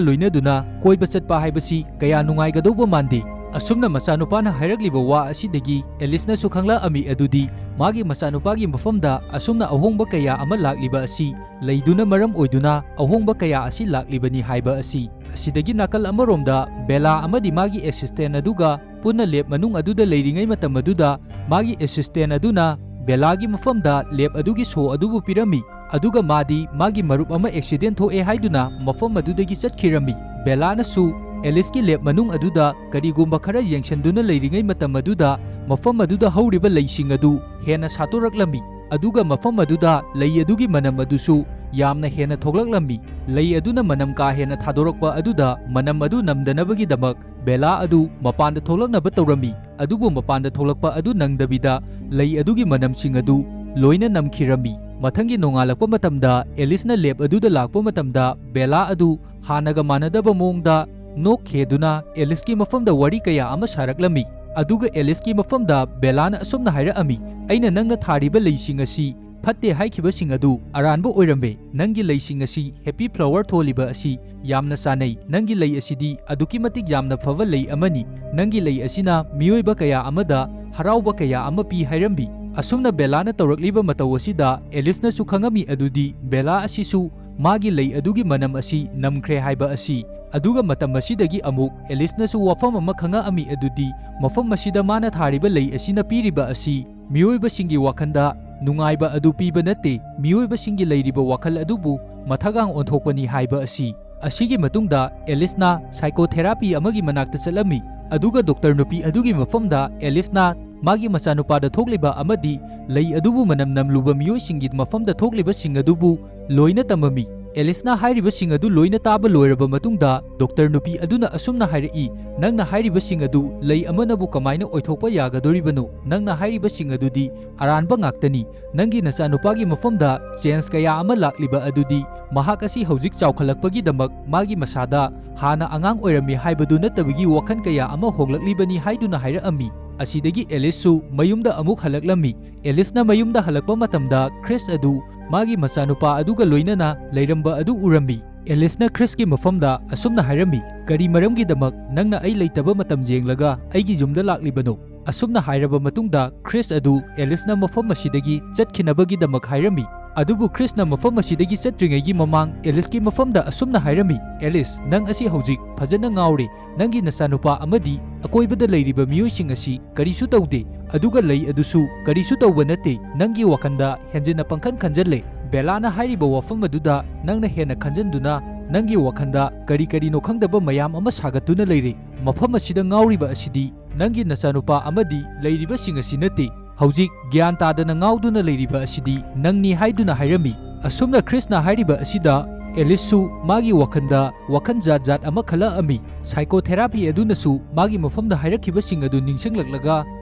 ꯂꯣꯏꯅꯗꯨꯅ ꯀꯣꯏꯕ ꯆꯠꯄ ꯍꯥꯏꯕꯁꯤ ꯀꯌꯥ ꯅꯨꯡꯉꯥꯏꯒꯗꯧꯕ ꯃꯥꯟꯗꯦ"꯫ ꯑꯁꯨꯝꯅ ꯃꯆꯥꯅꯨꯄꯥꯅ ꯍꯥꯏꯔꯛꯂꯤꯕ ꯋꯥ ꯑꯁꯤꯗꯒꯤ ꯑꯦꯂꯤꯁꯅꯁꯨ ꯈꯪꯂꯛꯑꯝꯃꯤ ꯑꯗꯨꯗꯤ ꯃꯥꯒꯤ ꯃꯆꯥꯅꯨꯄꯥꯒꯤ ꯃꯐꯝꯗ ꯑꯁꯨꯝꯅ ꯑꯍꯣꯡꯕ ꯀꯌꯥ ꯑꯃ ꯂꯥꯛꯂꯤꯕ ꯑꯁꯤ ꯂꯩꯗꯨꯅ ꯃꯔꯝ ꯑꯣꯏꯗꯨꯅ ꯑꯍꯣꯡꯕ ꯀꯌꯥ ꯑꯁꯤ ꯂꯥꯛꯂꯤꯕꯅꯤ ꯍꯥꯏꯕ ꯑꯁꯤ꯫ ꯑꯁꯤꯗꯒꯤ ꯅꯥꯀꯜ ꯑꯃꯔꯣꯝꯗ ꯕꯦꯂꯥ ꯑꯃꯗꯤ ꯃꯥꯒꯤ assistant ꯑꯗꯨꯒ ꯄꯨꯟꯅ lab ꯃꯅꯨꯡ ꯑꯗꯨꯗ ꯂꯩꯔꯤꯉꯩ ꯃꯇꯝ ꯑꯗꯨꯗ ꯃꯥꯒꯤ assistant ꯑꯗꯨꯅ ꯕꯦꯂꯥꯒꯤ ꯃꯐꯝꯗ lab ꯑꯗꯨꯒꯤ show ꯑꯗꯨꯕꯨ ꯄꯤꯔꯝꯃꯤ꯫ ꯑꯗꯨꯒ ꯃꯥꯗꯤ ꯃꯥꯒꯤ ꯃꯔꯨꯞ ꯑꯃ accident ꯊꯣꯛꯑꯦ ꯍꯥꯏꯗꯨꯅ ꯃꯐꯝ ꯑꯗꯨꯗꯒꯤ ꯆꯠꯈꯤꯔꯝꯃꯤ꯫ ꯕꯦꯂꯥꯅꯁꯨ ꯑꯦꯂꯤꯁꯀꯤ lab ꯃꯅꯨꯡ ꯑꯗꯨꯗ ꯀꯔꯤꯒꯨꯝꯕ ꯈꯔ ꯌꯦꯡꯁꯤꯟꯗꯨꯅ ꯂꯩꯔꯤꯉꯩ ꯃꯇꯝ ꯑꯗꯨꯗ ꯃꯐꯝ ꯑꯗꯨꯗ ꯍꯧꯔꯤꯕ ꯂꯩꯁꯤꯡ ꯑꯗꯨ ꯍꯦꯟꯅ ꯁꯥꯠꯇꯣꯔꯛꯂꯝꯃꯤ꯫ ꯑꯗꯨꯒ ꯃꯐꯝ ꯑꯗꯨꯗ ꯂꯩ ꯑꯗꯨꯒꯤ ꯃꯅꯝ ꯑꯗꯨꯁꯨ ꯌꯥꯝꯅ ꯍꯦꯟꯅ ꯊꯣꯛꯂꯛꯂꯝꯃꯤ꯫ ꯂꯩ ꯑꯗꯨꯅ ꯃꯅꯝ ꯀꯥ ꯍꯦꯟꯅ ꯊꯥꯗꯣꯔꯛꯄ ꯑꯗꯨꯗ ꯃꯅꯝ ꯑꯗꯨ ꯅꯝꯗꯅꯕꯒꯤꯗꯃꯛ ꯕꯦꯂꯥ ꯑꯗꯨ ꯃꯄꯥꯟꯗ ꯊꯣꯛꯂꯛꯅꯕ ꯇꯧꯔꯝꯃꯤ꯫ ꯑꯗꯨꯕꯨ ꯃꯄꯥꯟꯗ ꯊꯣꯛꯂꯛꯄ ꯑꯗꯨ ꯅꯪꯗꯕꯤꯗ ꯂꯩ ꯑꯗꯨꯒꯤ ꯃꯅꯝꯁꯤꯡ ꯑꯗꯨ ꯂꯣꯏꯅ ꯅꯝꯈꯤꯔꯝꯃꯤ꯫ ꯃꯊꯪꯒꯤ ꯅꯣꯡꯉꯥꯜꯂꯛꯄ ꯃꯇꯝꯗ ꯑꯦꯂꯤꯁꯅ ꯂꯦꯕ ꯑꯗꯨꯗ ꯂꯥꯛꯄ ꯃꯇꯝꯗ ꯕꯦꯂꯥ ꯑꯗꯨ ꯍꯥꯟꯅꯒ ꯃꯥꯟꯅꯗꯕ ꯃꯑꯣꯡꯗ ꯅꯣꯛꯈꯦꯗꯨꯅ ꯑꯦꯂꯤꯁꯀꯤ ꯃꯐꯝꯗ ꯋꯥꯔꯤ ꯀꯌꯥ ꯑꯃ ꯁꯥꯔꯛꯂꯝꯃꯤ꯫ ꯑꯗꯨꯒ ꯑꯦꯂꯤꯁꯀꯤ ꯃꯐꯝꯗ ꯕꯦꯂꯥꯅ ꯑꯁꯨꯝꯅ ꯍꯥꯏꯔꯛꯑꯝꯃꯤ, "ꯑꯩꯅ ꯅꯪꯅ ꯊꯥꯔꯤꯕ ꯂꯩꯁꯤꯡ ꯑꯁꯤ ꯐꯠꯇꯦ ꯍꯥꯏꯈꯤꯕꯁꯤꯡ ꯑꯗꯨ ꯑꯔꯥꯟꯕ ꯑꯣꯏꯔꯝꯃꯦ꯫ ꯅꯪꯒꯤ ꯂꯩꯁꯤꯡ ꯑꯁꯤ ꯍꯦꯄꯤ ꯐ꯭ꯂꯥꯋꯔ ꯊꯣꯜꯂꯤꯕ ꯑꯁꯤ ꯌꯥꯝꯅ ꯆꯥꯅꯩ꯫ ꯅꯪꯒꯤ ꯂꯩ ꯑꯁꯤꯗꯤ ꯑꯗꯨꯛꯀꯤ ꯃꯇꯤꯛ ꯌꯥꯝꯅ ꯐꯕ ꯂꯩ ꯑꯃꯅꯤ꯫ ꯅꯪꯒꯤ ꯂꯩ ꯑꯁꯤꯅ ꯃꯤꯑꯣꯏꯕ ꯀꯌꯥ ꯑꯃꯗ ꯍꯔꯥꯎꯕ ꯀꯌꯥ ꯑꯃ ꯄꯤ" ꯍꯥꯏꯔꯝꯃꯤ꯫ ꯑꯁꯨꯝꯅ ꯕꯦꯂꯥꯅ ꯇꯧꯔꯛꯂꯤꯕ ꯃꯇꯧ ꯑꯁꯤꯗ ꯑꯦꯂꯤꯁꯅꯁꯨ ꯈꯪꯉꯝꯃꯤ ꯑꯗꯨꯗꯤ ꯕꯦꯂꯥ ꯑꯁꯤꯁꯨ ꯃꯥꯒꯤ ꯂꯩ ꯑꯗꯨꯒꯤ ꯃꯅꯝ ꯑꯁꯤ ꯅꯝꯈ꯭ꯔꯦ ꯍꯥꯏꯕ ꯑꯁꯤ꯫ ꯑꯗꯨꯒ ꯃꯇꯝ ꯑꯁꯤꯗꯒꯤ ꯑꯃꯨꯛ ꯑꯦꯂꯤꯁꯅꯁꯨ ꯋꯥꯐꯝ ꯑꯃ ꯈꯪꯉꯛꯑꯝꯃꯤ ꯑꯗꯨꯗꯤ ꯃꯐꯝ ꯑꯁꯤꯗ ꯃꯥꯅ ꯊꯥꯔꯤꯕ ꯂꯩ ꯑꯁꯤꯅ ꯄꯤꯔꯤꯕ ꯑꯁꯤ ꯃꯤꯑꯣꯏꯕꯁꯤꯡꯒꯤ ꯋꯥꯈꯜꯗ ꯅꯨꯡꯉꯥꯏꯕ ꯑꯗꯨ ꯄꯤꯕ ꯅꯠꯇꯦ, ꯃꯤꯑꯣꯏꯕꯁꯤꯡꯒꯤ ꯂꯩꯔꯤꯕ ꯋꯥꯈꯜ ꯑꯗꯨꯕꯨ ꯃꯊꯛꯒꯥꯡ ꯑꯣꯟꯊꯣꯛꯄꯅꯤ ꯍꯥꯏꯕ ꯑꯁꯤ꯫ ꯑꯁꯤꯒꯤ ꯃꯇꯨꯡꯗ ꯑꯦꯂꯤꯁꯅ ꯁꯥꯏꯀꯣꯊꯦꯔꯥꯄꯤ ꯑꯃꯒꯤ ꯃꯅꯥꯛꯇ ꯆꯠꯂꯝꯃꯤ, ꯑꯗꯨꯒ ꯗꯣꯛꯇꯔ ꯅꯨꯄꯤ ꯑꯗꯨꯒꯤ ꯃꯐꯝꯗ ꯑꯦꯂꯤꯁꯅ ꯃꯥꯒꯤ ꯃꯆꯥꯅꯨꯄꯥꯗ ꯊꯣꯛꯂꯤꯕ ꯑꯃꯗꯤ ꯂꯩ ꯑꯗꯨꯕꯨ ꯃꯅꯝ ꯅꯝꯂꯨꯕ ꯃꯤꯑꯣꯏꯁꯤꯡꯒꯤ ꯃꯐꯝꯗ ꯊꯣꯛꯂꯤꯕꯁꯤꯡ ꯑꯗꯨꯕꯨ ꯂꯣꯏꯅ ꯇꯝꯃꯝꯃꯤ꯫ ꯑꯦꯂꯤꯁꯅ ꯍꯥꯏꯔꯤꯕꯁꯤꯡ ꯑꯗꯨ ꯂꯣꯏꯅ ꯇꯥꯕ ꯂꯣꯏꯔꯕ ꯃꯇꯨꯡꯗ ꯗꯣꯛꯇꯔ ꯅꯨꯄꯤ ꯑꯗꯨꯅ ꯑꯁꯨꯝꯅ ꯍꯥꯏꯔꯛꯏ, "ꯅꯪꯅ ꯍꯥꯏꯔꯤꯕꯁꯤꯡ ꯑꯗꯨ ꯂꯩ ꯑꯃꯅꯕꯨ ꯀꯃꯥꯏꯅ ꯑꯣꯏꯊꯣꯛꯄ ꯌꯥꯒꯗꯣꯔꯤꯕꯅꯣ? ꯅꯪꯅ ꯍꯥꯏꯔꯤꯕꯁꯤꯡ ꯑꯗꯨꯗꯤ ꯑꯔꯥꯟꯕ ꯉꯥꯛꯇꯅꯤ꯫ ꯅꯪꯒꯤ ꯅꯆꯥꯅꯨꯄꯥꯒꯤ ꯃꯐꯝꯗ ꯆꯦꯟꯖ ꯀꯌꯥ ꯑꯃ ꯂꯥꯛꯂꯤꯕ ꯑꯗꯨꯗꯤ ꯃꯍꯥꯛ ꯑꯁꯤ ꯍꯧꯖꯤꯛ ꯆꯥꯎꯈꯠꯂꯛꯄꯒꯤꯗꯃꯛ ꯃꯥꯒꯤ ꯃꯁꯥꯗ ꯍꯥꯟꯅ ꯑꯉꯥꯡ ꯑꯣꯏꯔꯝꯃꯤ ꯍꯥꯏꯕꯗꯨ ꯅꯠꯇꯕꯒꯤ ꯋꯥꯈꯜ ꯀꯌꯥ ꯑꯃ ꯍꯣꯡꯂꯛꯂꯤꯕꯅꯤ" ꯍꯥꯏꯗꯨꯅ ꯍꯥꯏꯔꯛꯑꯝꯃꯤ꯫ ꯑꯁꯤꯗꯒꯤ ꯑꯦꯂꯤꯁꯁꯨ ꯃꯌꯨꯝꯗ ꯑꯃꯨꯛ ꯍꯜꯂꯛꯂꯝꯃꯤ꯫ ꯑꯦꯂꯤꯁꯅ ꯃꯌꯨꯝꯗ ꯍꯜꯂꯛꯄ ꯃꯇꯝꯗ ꯈ꯭ꯔꯤꯁ ꯑꯗꯨ ꯃꯥꯒꯤ ꯃꯆꯥꯅꯨꯄꯥ ꯑꯗꯨꯒ ꯂꯣꯏꯅꯅ ꯂꯩꯔꯝꯕ ꯑꯗꯨ ꯎꯔꯝꯃꯤ꯫ ꯑꯦꯂꯤꯁꯅ ꯈ꯭ꯔꯤꯁꯀꯤ ꯃꯐꯝꯗ ꯑꯁꯨꯝꯅ ꯍꯥꯏꯔꯝꯃꯤ, "ꯀꯔꯤ ꯃꯔꯝꯒꯤꯗꯃꯛ ꯅꯪꯅ ꯑꯩ ꯂꯩꯇꯕ ꯃꯇꯝ ꯌꯦꯡꯂꯒ ꯑꯩꯒꯤ ꯌꯨꯝꯗ ꯂꯥꯛꯂꯤꯕꯅꯣ?" ꯑꯁꯨꯝꯅ ꯍꯥꯏꯔꯕ ꯃꯇꯨꯡꯗ ꯈ꯭ꯔꯤꯁ ꯑꯗꯨ ꯑꯦꯂꯤꯁꯅ ꯃꯐꯝ ꯑꯁꯤꯗꯒꯤ ꯆꯠꯈꯤꯅꯕꯒꯤꯗꯃꯛ ꯍꯥꯏꯔꯝꯃꯤ꯫ ꯑꯗꯨꯕꯨ ꯈ꯭ꯔꯤꯁꯅ ꯃꯐꯝ ꯑꯁꯤꯗꯒꯤ ꯆꯠꯇ꯭ꯔꯤꯉꯩꯒꯤ ꯃꯃꯥꯡ ꯑꯦꯂꯤꯁꯀꯤ ꯃꯐꯝꯗ ꯑꯁꯨꯝꯅ ꯍꯥꯏꯔꯝꯃꯤ, "ꯑꯦꯂꯤꯁ, ꯅꯪ ꯑꯁꯤ ꯍꯧꯖꯤꯛ ꯐꯖꯅ ꯉꯥꯎꯔꯦ꯫ ꯅꯪꯒꯤ ꯅꯆꯥꯅꯨꯄꯥ ꯑꯃꯗꯤ ꯑꯀꯣꯏꯕꯗ ꯂꯩꯔꯤꯕ ꯃꯤꯑꯣꯏꯁꯤꯡ ꯑꯁꯤ ꯀꯔꯤꯁꯨ ꯇꯧꯗꯦ, ꯑꯗꯨꯒ ꯂꯩ ꯑꯗꯨꯁꯨ ꯀꯔꯤꯁꯨ ꯇꯧꯕ ꯅꯠꯇꯦ꯫ ꯅꯪꯒꯤ ꯋꯥꯈꯜꯗ ꯍꯦꯟꯖꯤꯟꯅ ꯄꯪꯈꯟ ꯈꯟꯖꯜꯂꯦ꯫ ꯕꯦꯂꯥꯅ ꯍꯥꯏꯔꯤꯕ ꯋꯥꯐꯝ ꯑꯗꯨꯗ ꯅꯪꯅ ꯍꯦꯟꯅ ꯈꯟꯖꯟꯗꯨꯅ ꯅꯪꯒꯤ ꯋꯥꯈꯜꯗ ꯀꯔꯤ ꯀꯔꯤꯅꯣ ꯈꯪꯗꯕ ꯃꯌꯥꯝ ꯑꯃ ꯁꯥꯒꯠꯇꯨꯅ ꯂꯩꯔꯦ꯫ ꯃꯐꯝ ꯑꯁꯤꯗ ꯉꯥꯎꯔꯤꯕ ꯑꯁꯤꯗꯤ ꯅꯪꯒꯤ ꯅꯆꯥꯅꯨꯄꯥ ꯑꯃꯗꯤ ꯂꯩꯔꯤꯕꯁꯤꯡ ꯑꯁꯤ ꯅꯠꯇꯦ꯫ ꯍꯧꯖꯤꯛ ꯒ꯭ꯌꯥꯟ ꯇꯥꯗꯅ ꯉꯥꯎꯗꯨꯅ ꯂꯩꯔꯤꯕ ꯑꯁꯤꯗꯤ ꯅꯪꯅꯤ" ꯍꯥꯏꯗꯨꯅ ꯍꯥꯏꯔꯝꯃꯤ꯫ ꯑꯁꯨꯝꯅ ꯈ꯭ꯔꯤꯁꯅ ꯍꯥꯏꯔꯤꯕ ꯑꯁꯤꯗ ꯑꯦꯂꯤꯁꯁꯨ ꯃꯥꯒꯤ ꯋꯥꯈꯜꯗ ꯋꯥꯈꯜ ꯖꯥꯠ ꯖꯥꯠ ꯑꯃ ꯈꯜꯂꯛꯑꯝꯃꯤ꯫ ꯁꯥꯏꯀꯣꯊꯦꯔꯥꯄꯤ ꯑꯗꯨꯅꯁꯨ ꯃꯥꯒꯤ ꯃꯐꯝꯗ ꯍꯥꯏꯔꯛꯈꯤꯕꯁꯤꯡ ꯑꯗꯨ ꯅꯤꯡꯁꯤꯡꯂꯛꯂꯒ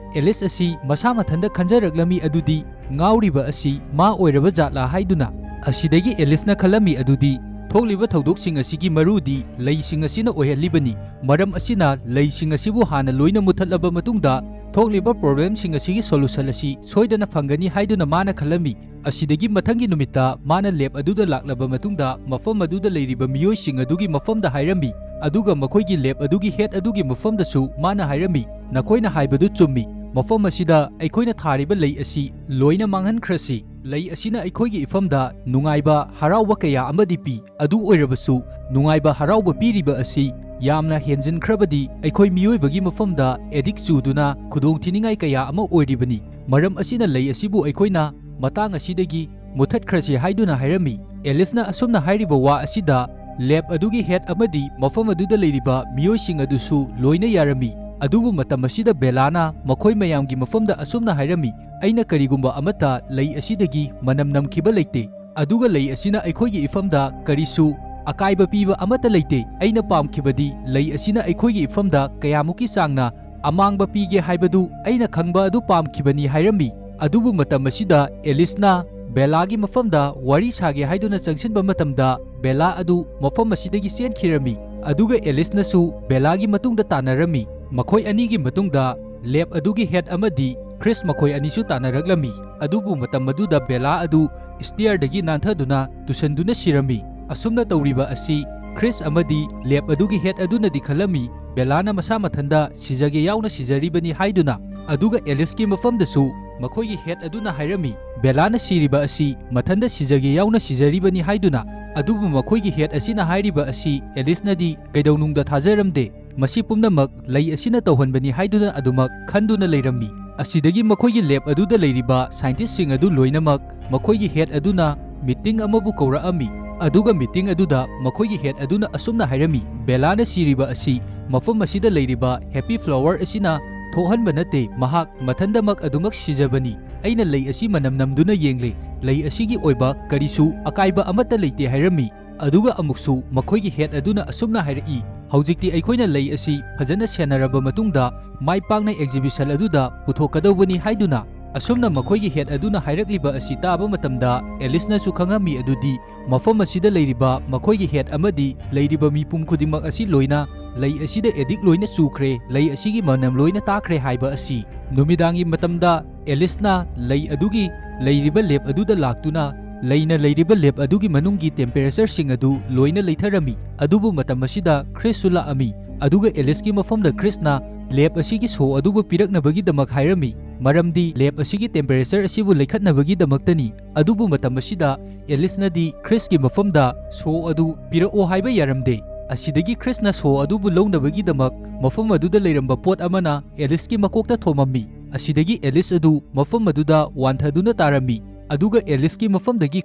ꯑꯦꯂꯤꯁ ꯑꯁꯤ ꯃꯁꯥ ꯃꯊꯟꯇ ꯈꯟꯖꯔꯛꯂꯝꯃꯤ ꯑꯗꯨꯗꯤ ꯉꯥꯎꯔꯤꯕ ꯑꯁꯤ ꯃꯥ ꯑꯣꯏꯔꯕ ꯖꯥꯠꯂꯥ ꯍꯥꯏꯗꯨꯅ꯫ ꯑꯁꯤꯗꯒꯤ ꯑꯦꯂꯤꯁꯅ ꯈꯜꯂꯝꯃꯤ ꯑꯗꯨꯗꯤ, ꯊꯣꯛꯂꯤꯕ ꯊꯧꯗꯣꯛꯁꯤꯡ ꯑꯁꯤꯒꯤ ꯃꯔꯨꯗꯤ ꯂꯩꯁꯤꯡ ꯑꯁꯤꯅ ꯑꯣꯏꯍꯜꯂꯤꯕꯅꯤ, ꯃꯔꯝ ꯑꯁꯤꯅ ꯂꯩꯁꯤꯡ ꯑꯁꯤꯕꯨ ꯍꯥꯟꯅ ꯂꯣꯏꯅ ꯃꯨꯠꯊꯠꯂꯕ ꯃꯇꯨꯡꯗ ꯊꯣꯛꯂꯤꯕ problemꯁꯤꯡ ꯑꯁꯤꯒꯤ solution ꯑꯁꯤ ꯁꯣꯏꯗꯅ ꯐꯪꯒꯅꯤ ꯍꯥꯏꯗꯨꯅ ꯃꯥꯅ ꯈꯜꯂꯝꯃꯤ꯫ ꯑꯁꯤꯗꯒꯤ ꯃꯊꯪꯒꯤ ꯅꯨꯃꯤꯠꯇ ꯃꯥꯅ lab ꯑꯗꯨꯗ ꯂꯥꯛꯂꯕ ꯃꯇꯨꯡꯗ ꯃꯐꯝ ꯑꯗꯨꯗ ꯂꯩꯔꯤꯕ ꯃꯤꯑꯣꯏꯁꯤꯡ ꯑꯗꯨꯒꯤ ꯃꯐꯝꯗ ꯍꯥꯏꯔꯝꯃꯤ, ꯑꯗꯨꯒ ꯃꯈꯣꯏꯒꯤ lab ꯑꯗꯨꯒꯤ head ꯑꯗꯨꯒꯤ ꯃꯐꯝꯗꯁꯨ ꯃꯥꯅ ꯍꯥꯏꯔꯝꯃꯤ, "ꯅꯈꯣꯏꯅ ꯍꯥꯏꯕꯗꯨ ꯆꯨꯝꯃꯤ, ꯃꯐꯝ ꯑꯁꯤꯗ ꯑꯩꯈꯣꯏꯅ ꯊꯥꯔꯤꯕ ꯂꯩ ꯑꯁꯤ ꯂꯣꯏꯅ ꯃꯥꯡꯍꯟꯈ꯭ꯔꯁꯤ꯫ ꯂꯩ ꯑꯁꯤꯅ ꯑꯩꯈꯣꯏꯒꯤ ꯏꯐꯝꯗ ꯅꯨꯡꯉꯥꯏꯕ, ꯍꯔꯥꯎꯕ ꯀꯌꯥ ꯑꯃꯗꯤ ꯄꯤ꯫ ꯑꯗꯨ ꯑꯣꯏꯔꯕꯁꯨ, ꯅꯨꯡꯉꯥꯏꯕ, ꯍꯔꯥꯎꯕ ꯄꯤꯔꯤꯕ ꯑꯁꯤ ꯌꯥꯝꯅ ꯍꯦꯟꯖꯤꯟꯈ꯭ꯔꯕꯗꯤ ꯑꯩꯈꯣꯏ ꯃꯤꯑꯣꯏꯕꯒꯤ ꯃꯐꯝꯗ addict ꯆꯨꯗꯨꯅ ꯈꯨꯗꯣꯡꯊꯤꯅꯤꯡꯉꯥꯏ ꯀꯌꯥ ꯑꯃ ꯑꯣꯏꯔꯤꯕꯅꯤ꯫ ꯃꯔꯝ ꯑꯁꯤꯅ ꯂꯩ ꯑꯁꯤꯕꯨ ꯑꯩꯈꯣꯏꯅ ꯃꯇꯥꯡ ꯑꯁꯤꯗꯒꯤ ꯃꯨꯠꯊꯠꯈ꯭ꯔꯁꯤ" ꯍꯥꯏꯗꯨꯅ ꯍꯥꯏꯔꯝꯃꯤ꯫ ꯑꯦꯂꯤꯁꯅ ꯑꯁꯨꯝꯅ ꯍꯥꯏꯔꯤꯕ ꯋꯥ ꯑꯁꯤꯗ lab ꯑꯗꯨꯒꯤ head ꯑꯃꯗꯤ ꯃꯐꯝ ꯑꯗꯨꯗ ꯂꯩꯔꯤꯕ ꯃꯤꯑꯣꯏꯁꯤꯡ ꯑꯗꯨꯁꯨ ꯂꯣꯏꯅ ꯌꯥꯔꯝꯃꯤ꯫ ꯑꯗꯨꯕꯨ ꯃꯇꯝ ꯑꯁꯤꯗ ꯕꯦꯂꯥꯅ ꯃꯈꯣꯏ ꯃꯌꯥꯝꯒꯤ ꯃꯐꯝꯗ ꯑꯁꯨꯝꯅ ꯍꯥꯏꯔꯝꯃꯤ, "ꯑꯩꯅ ꯀꯔꯤꯒꯨꯝꯕ ꯑꯃꯠꯇ ꯂꯩ ꯑꯁꯤꯗꯒꯤ ꯃꯅꯝ ꯅꯝꯈꯤꯕ ꯂꯩꯇꯦ, ꯑꯗꯨꯒ ꯂꯩ ꯑꯁꯤꯅ ꯑꯩꯈꯣꯏꯒꯤ ꯏꯐꯝꯗ ꯀꯔꯤꯁꯨ ꯑꯀꯥꯏꯕ ꯄꯤꯕ ꯑꯃꯠꯇ ꯂꯩꯇꯦ꯫ ꯑꯩꯅ ꯄꯥꯝꯈꯤꯕꯗꯤ ꯂꯩ ꯑꯁꯤꯅ ꯑꯩꯈꯣꯏꯒꯤ ꯏꯐꯝꯗ ꯀꯌꯥꯃꯨꯛꯀꯤ ꯆꯥꯡꯅ ꯑꯃꯥꯡꯕ ꯄꯤꯒꯦ ꯍꯥꯏꯕꯗꯨ ꯑꯩꯅ ꯈꯪꯕ ꯑꯗꯨ ꯄꯥꯝꯈꯤꯕꯅꯤ" ꯍꯥꯏꯔꯝꯃꯤ꯫ ꯑꯗꯨꯕꯨ ꯃꯇꯝ ꯑꯁꯤꯗ ꯑꯦꯂꯤꯁꯅ ꯕꯦꯂꯥꯒꯤ ꯃꯐꯝꯗ ꯋꯥꯔꯤ ꯁꯥꯒꯦ ꯍꯥꯏꯗꯨꯅ ꯆꯪꯁꯤꯟꯕ ꯃꯇꯝꯗ, ꯕꯦꯂꯥ ꯑꯗꯨ ꯃꯐꯝ ꯑꯁꯤꯗꯒꯤ ꯆꯦꯟꯈꯤꯔꯝꯃꯤ꯫ ꯑꯗꯨꯒ ꯑꯦꯂꯤꯁꯅꯁꯨ ꯕꯦꯂꯥꯒꯤ ꯃꯇꯨꯡꯗ ꯇꯥꯟꯅꯔꯝꯃꯤ꯫ ꯃꯈꯣꯏ ꯑꯅꯤꯒꯤ ꯃꯇꯨꯡꯗ lab ꯑꯗꯨꯒꯤ head ꯑꯃꯗꯤ ꯀ꯭ꯔꯤꯁ ꯃꯈꯣꯏ ꯑꯅꯤꯁꯨ ꯇꯥꯟꯅꯔꯛꯂꯝꯃꯤ꯫ ꯑꯗꯨꯕꯨ ꯃꯇꯝ ꯑꯗꯨꯗ ꯕꯦꯂꯥ ꯑꯗꯨ stairꯗꯒꯤ ꯅꯥꯟꯊꯗꯨꯅ ꯇꯨꯁꯟꯗꯨꯅ ꯁꯤꯔꯝꯃꯤ꯫ ꯑꯁꯨꯝꯅ ꯇꯧꯔꯤꯕ ꯑꯁꯤ ꯀ꯭ꯔꯤꯁ ꯑꯃꯗꯤ lab ꯑꯗꯨꯒꯤ head ꯑꯗꯨꯅꯗꯤ ꯈꯜꯂꯝꯃꯤ, ꯕꯦꯂꯥꯅ ꯃꯁꯥ ꯃꯊꯟꯗ ꯁꯤꯖꯒꯦ ꯌꯥꯎꯅ ꯁꯤꯖꯔꯤꯕꯅꯤ ꯍꯥꯏꯗꯨꯅ꯫ ꯑꯗꯨꯒ ꯑꯦꯂꯤꯁꯀꯤ ꯃꯐꯝꯗꯁꯨ ꯃꯈꯣꯏꯒꯤ head ꯑꯗꯨꯅ ꯍꯥꯏꯔꯝꯃꯤ, ꯕꯦꯂꯥꯅ ꯁꯤꯔꯤꯕ ꯑꯁꯤ ꯃꯊꯟꯗ ꯁꯤꯖꯒꯦ ꯌꯥꯎꯅ ꯁꯤꯖꯔꯤꯕꯅꯤ ꯍꯥꯏꯗꯨꯅ꯫ ꯑꯗꯨꯕꯨ ꯃꯈꯣꯏꯒꯤ head ꯑꯁꯤꯅ ꯍꯥꯏꯔꯤꯕ ꯑꯁꯤ ꯑꯦꯂꯤꯁꯅꯗꯤ ꯀꯩꯗꯧꯅꯨꯡꯗ ꯊꯥꯖꯔꯝꯗꯦ꯫ ꯃꯁꯤ ꯄꯨꯝꯅꯃꯛ ꯂꯩ ꯑꯁꯤꯅ ꯇꯧꯍꯟꯕꯅꯤ ꯍꯥꯏꯗꯨꯅ ꯑꯗꯨꯃꯛ ꯈꯟꯗꯨꯅ ꯂꯩꯔꯝꯃꯤ꯫ ꯑꯁꯤꯗꯒꯤ ꯃꯈꯣꯏꯒꯤ lab ꯑꯗꯨꯗ ꯂꯩꯔꯤꯕ scientistꯁꯤꯡ ꯑꯗꯨ ꯂꯣꯏꯅꯃꯛ ꯃꯈꯣꯏꯒꯤ head ꯑꯗꯨꯅ meeting ꯑꯃꯕꯨ ꯀꯧꯔꯛꯑꯝꯃꯤ꯫ ꯑꯗꯨꯒ meeting ꯑꯗꯨꯗ ꯃꯈꯣꯏꯒꯤ head ꯑꯗꯨꯅ ꯑꯁꯨꯝꯅ ꯍꯥꯏꯔꯝꯃꯤ, "ꯕꯦꯂꯥꯅ ꯁꯤꯔꯤꯕ ꯑꯁꯤ ꯃꯐꯝ ꯑꯁꯤꯗ ꯂꯩꯔꯤꯕ happy flower ꯑꯁꯤꯅ ꯊꯣꯛꯍꯟꯕ ꯅꯠꯇꯦ, ꯃꯍꯥꯛ ꯃꯊꯟꯗꯃꯛ ꯑꯗꯨꯃꯛ ꯁꯤꯖꯕꯅꯤ꯫ ꯑꯩꯅ ꯂꯩ ꯑꯁꯤ ꯃꯅꯝ ꯅꯝꯗꯨꯅ ꯌꯦꯡꯂꯦ, ꯂꯩ ꯑꯁꯤꯒꯤ ꯑꯣꯏꯕ ꯀꯔꯤꯁꯨ ꯑꯀꯥꯏꯕ ꯑꯃꯠꯇ ꯂꯩꯇꯦ" ꯍꯥꯏꯔꯝꯃꯤ꯫ ꯑꯗꯨꯒ ꯑꯃꯨꯛꯁꯨ ꯃꯈꯣꯏꯒꯤ head ꯑꯗꯨꯅ ꯑꯁꯨꯝꯅ ꯍꯥꯏꯔꯛꯏ, "ꯍꯧꯖꯤꯛꯇꯤ ꯑꯩꯈꯣꯏꯅ ꯂꯩ ꯑꯁꯤ ꯐꯖꯅ ꯁꯦꯟꯅꯔꯕ ꯃꯇꯨꯡꯗ ꯃꯥꯏ ꯄꯥꯛꯅ exhibition ꯑꯗꯨꯗ ꯄꯨꯊꯣꯛꯀꯗꯧꯕꯅꯤ" ꯍꯥꯏꯗꯨꯅ꯫ ꯑꯁꯨꯝꯅ ꯃꯈꯣꯏꯒꯤ ꯍꯦꯠ ꯑꯗꯨꯅ ꯍꯥꯏꯔꯛꯂꯤꯕ ꯑꯁꯤ ꯇꯥꯕ ꯃꯇꯝꯗ ꯑꯦꯂꯤꯁꯅꯁꯨ ꯈꯪꯉꯝꯃꯤ ꯑꯗꯨꯗꯤ ꯃꯐꯝ ꯑꯁꯤꯗ ꯂꯩꯔꯤꯕ ꯃꯈꯣꯏꯒꯤ ꯍꯦꯠ ꯑꯃꯗꯤ ꯂꯩꯔꯤꯕ ꯃꯤꯄꯨꯝ ꯈꯨꯗꯤꯡꯃꯛ ꯑꯁꯤ ꯂꯣꯏꯅ ꯂꯩ ꯑꯁꯤꯗ ꯑꯦꯗꯤꯛ ꯂꯣꯏꯅ ꯆꯨꯈ꯭ꯔꯦ, ꯂꯩ ꯑꯁꯤꯒꯤ ꯃꯅꯝ ꯂꯣꯏꯅ ꯇꯥꯈ꯭ꯔꯦ ꯍꯥꯏꯕ ꯑꯁꯤ꯫ ꯅꯨꯃꯤꯗꯥꯡꯒꯤ ꯃꯇꯝꯗ ꯑꯦꯂꯤꯁꯅ ꯂꯩ ꯑꯗꯨꯒꯤ ꯂꯩꯔꯤꯕ ꯂꯦꯞ ꯑꯗꯨꯗ ꯂꯥꯛꯇꯨꯅ ꯂꯩꯅ ꯂꯩꯔꯤꯕ ꯂꯦꯞ ꯑꯗꯨꯒꯤ ꯃꯅꯨꯡꯒꯤ ꯇꯦꯝꯄꯦꯔꯦꯆꯔꯁꯤꯡ ꯑꯗꯨ ꯂꯣꯏꯅ ꯂꯩꯊꯔꯝꯃꯤ꯫ ꯑꯗꯨꯕꯨ ꯃꯇꯝ ꯑꯁꯤꯗ ꯈ꯭ꯔꯤꯁꯁꯨ ꯂꯥꯛꯑꯝꯃꯤ, ꯑꯗꯨꯒ ꯑꯦꯂꯤꯁꯀꯤ ꯃꯐꯝꯗ ꯈ꯭ꯔꯤꯁꯅ ꯂꯦꯞ ꯑꯁꯤꯒꯤ ꯁꯣ ꯑꯗꯨꯕꯨ ꯄꯤꯔꯛꯅꯕꯒꯤꯗꯃꯛ ꯍꯥꯏꯔꯝꯃꯤ, ꯃꯔꯝꯗꯤ ꯂꯦꯞ ꯑꯁꯤꯒꯤ ꯇꯦꯝꯄꯦꯔꯦꯆꯔ ꯑꯁꯤꯕꯨ ꯂꯩꯈꯠꯅꯕꯒꯤꯗꯃꯛꯇꯅꯤ꯫ ꯑꯗꯨꯕꯨ ꯃꯇꯝ ꯑꯁꯤꯗ ꯑꯦꯂꯤꯁꯅꯗꯤ ꯈ꯭ꯔꯤꯁꯀꯤ ꯃꯐꯝꯗ ꯁꯣ ꯑꯗꯨ ꯄꯤꯔꯛꯑꯣ ꯍꯥꯏꯕ ꯌꯥꯔꯝꯗꯦ꯫ ꯑꯁꯤꯗꯒꯤ ꯈ꯭ꯔꯤꯁꯅ ꯁꯣ ꯑꯗꯨꯕꯨ ꯂꯧꯅꯕꯒꯤꯗꯃꯛ ꯃꯐꯝ ꯑꯗꯨꯗ ꯂꯩꯔꯝꯕ ꯄꯣꯠ ꯑꯃꯅ ꯑꯦꯂꯤꯁꯀꯤ ꯃꯀꯣꯛꯇ ꯊꯣꯝꯃꯝꯃꯤ꯫ ꯑꯁꯤꯗꯒꯤ ꯑꯦꯂꯤꯁ ꯑꯗꯨ ꯃꯐꯝ ꯑꯗꯨꯗ ꯋꯥꯟꯊꯗꯨꯅ ꯇꯥꯔꯝꯃꯤ꯫ ꯑꯗꯨꯒ ꯑꯦꯂꯤꯁꯀꯤ ꯃꯐꯝꯗꯒꯤ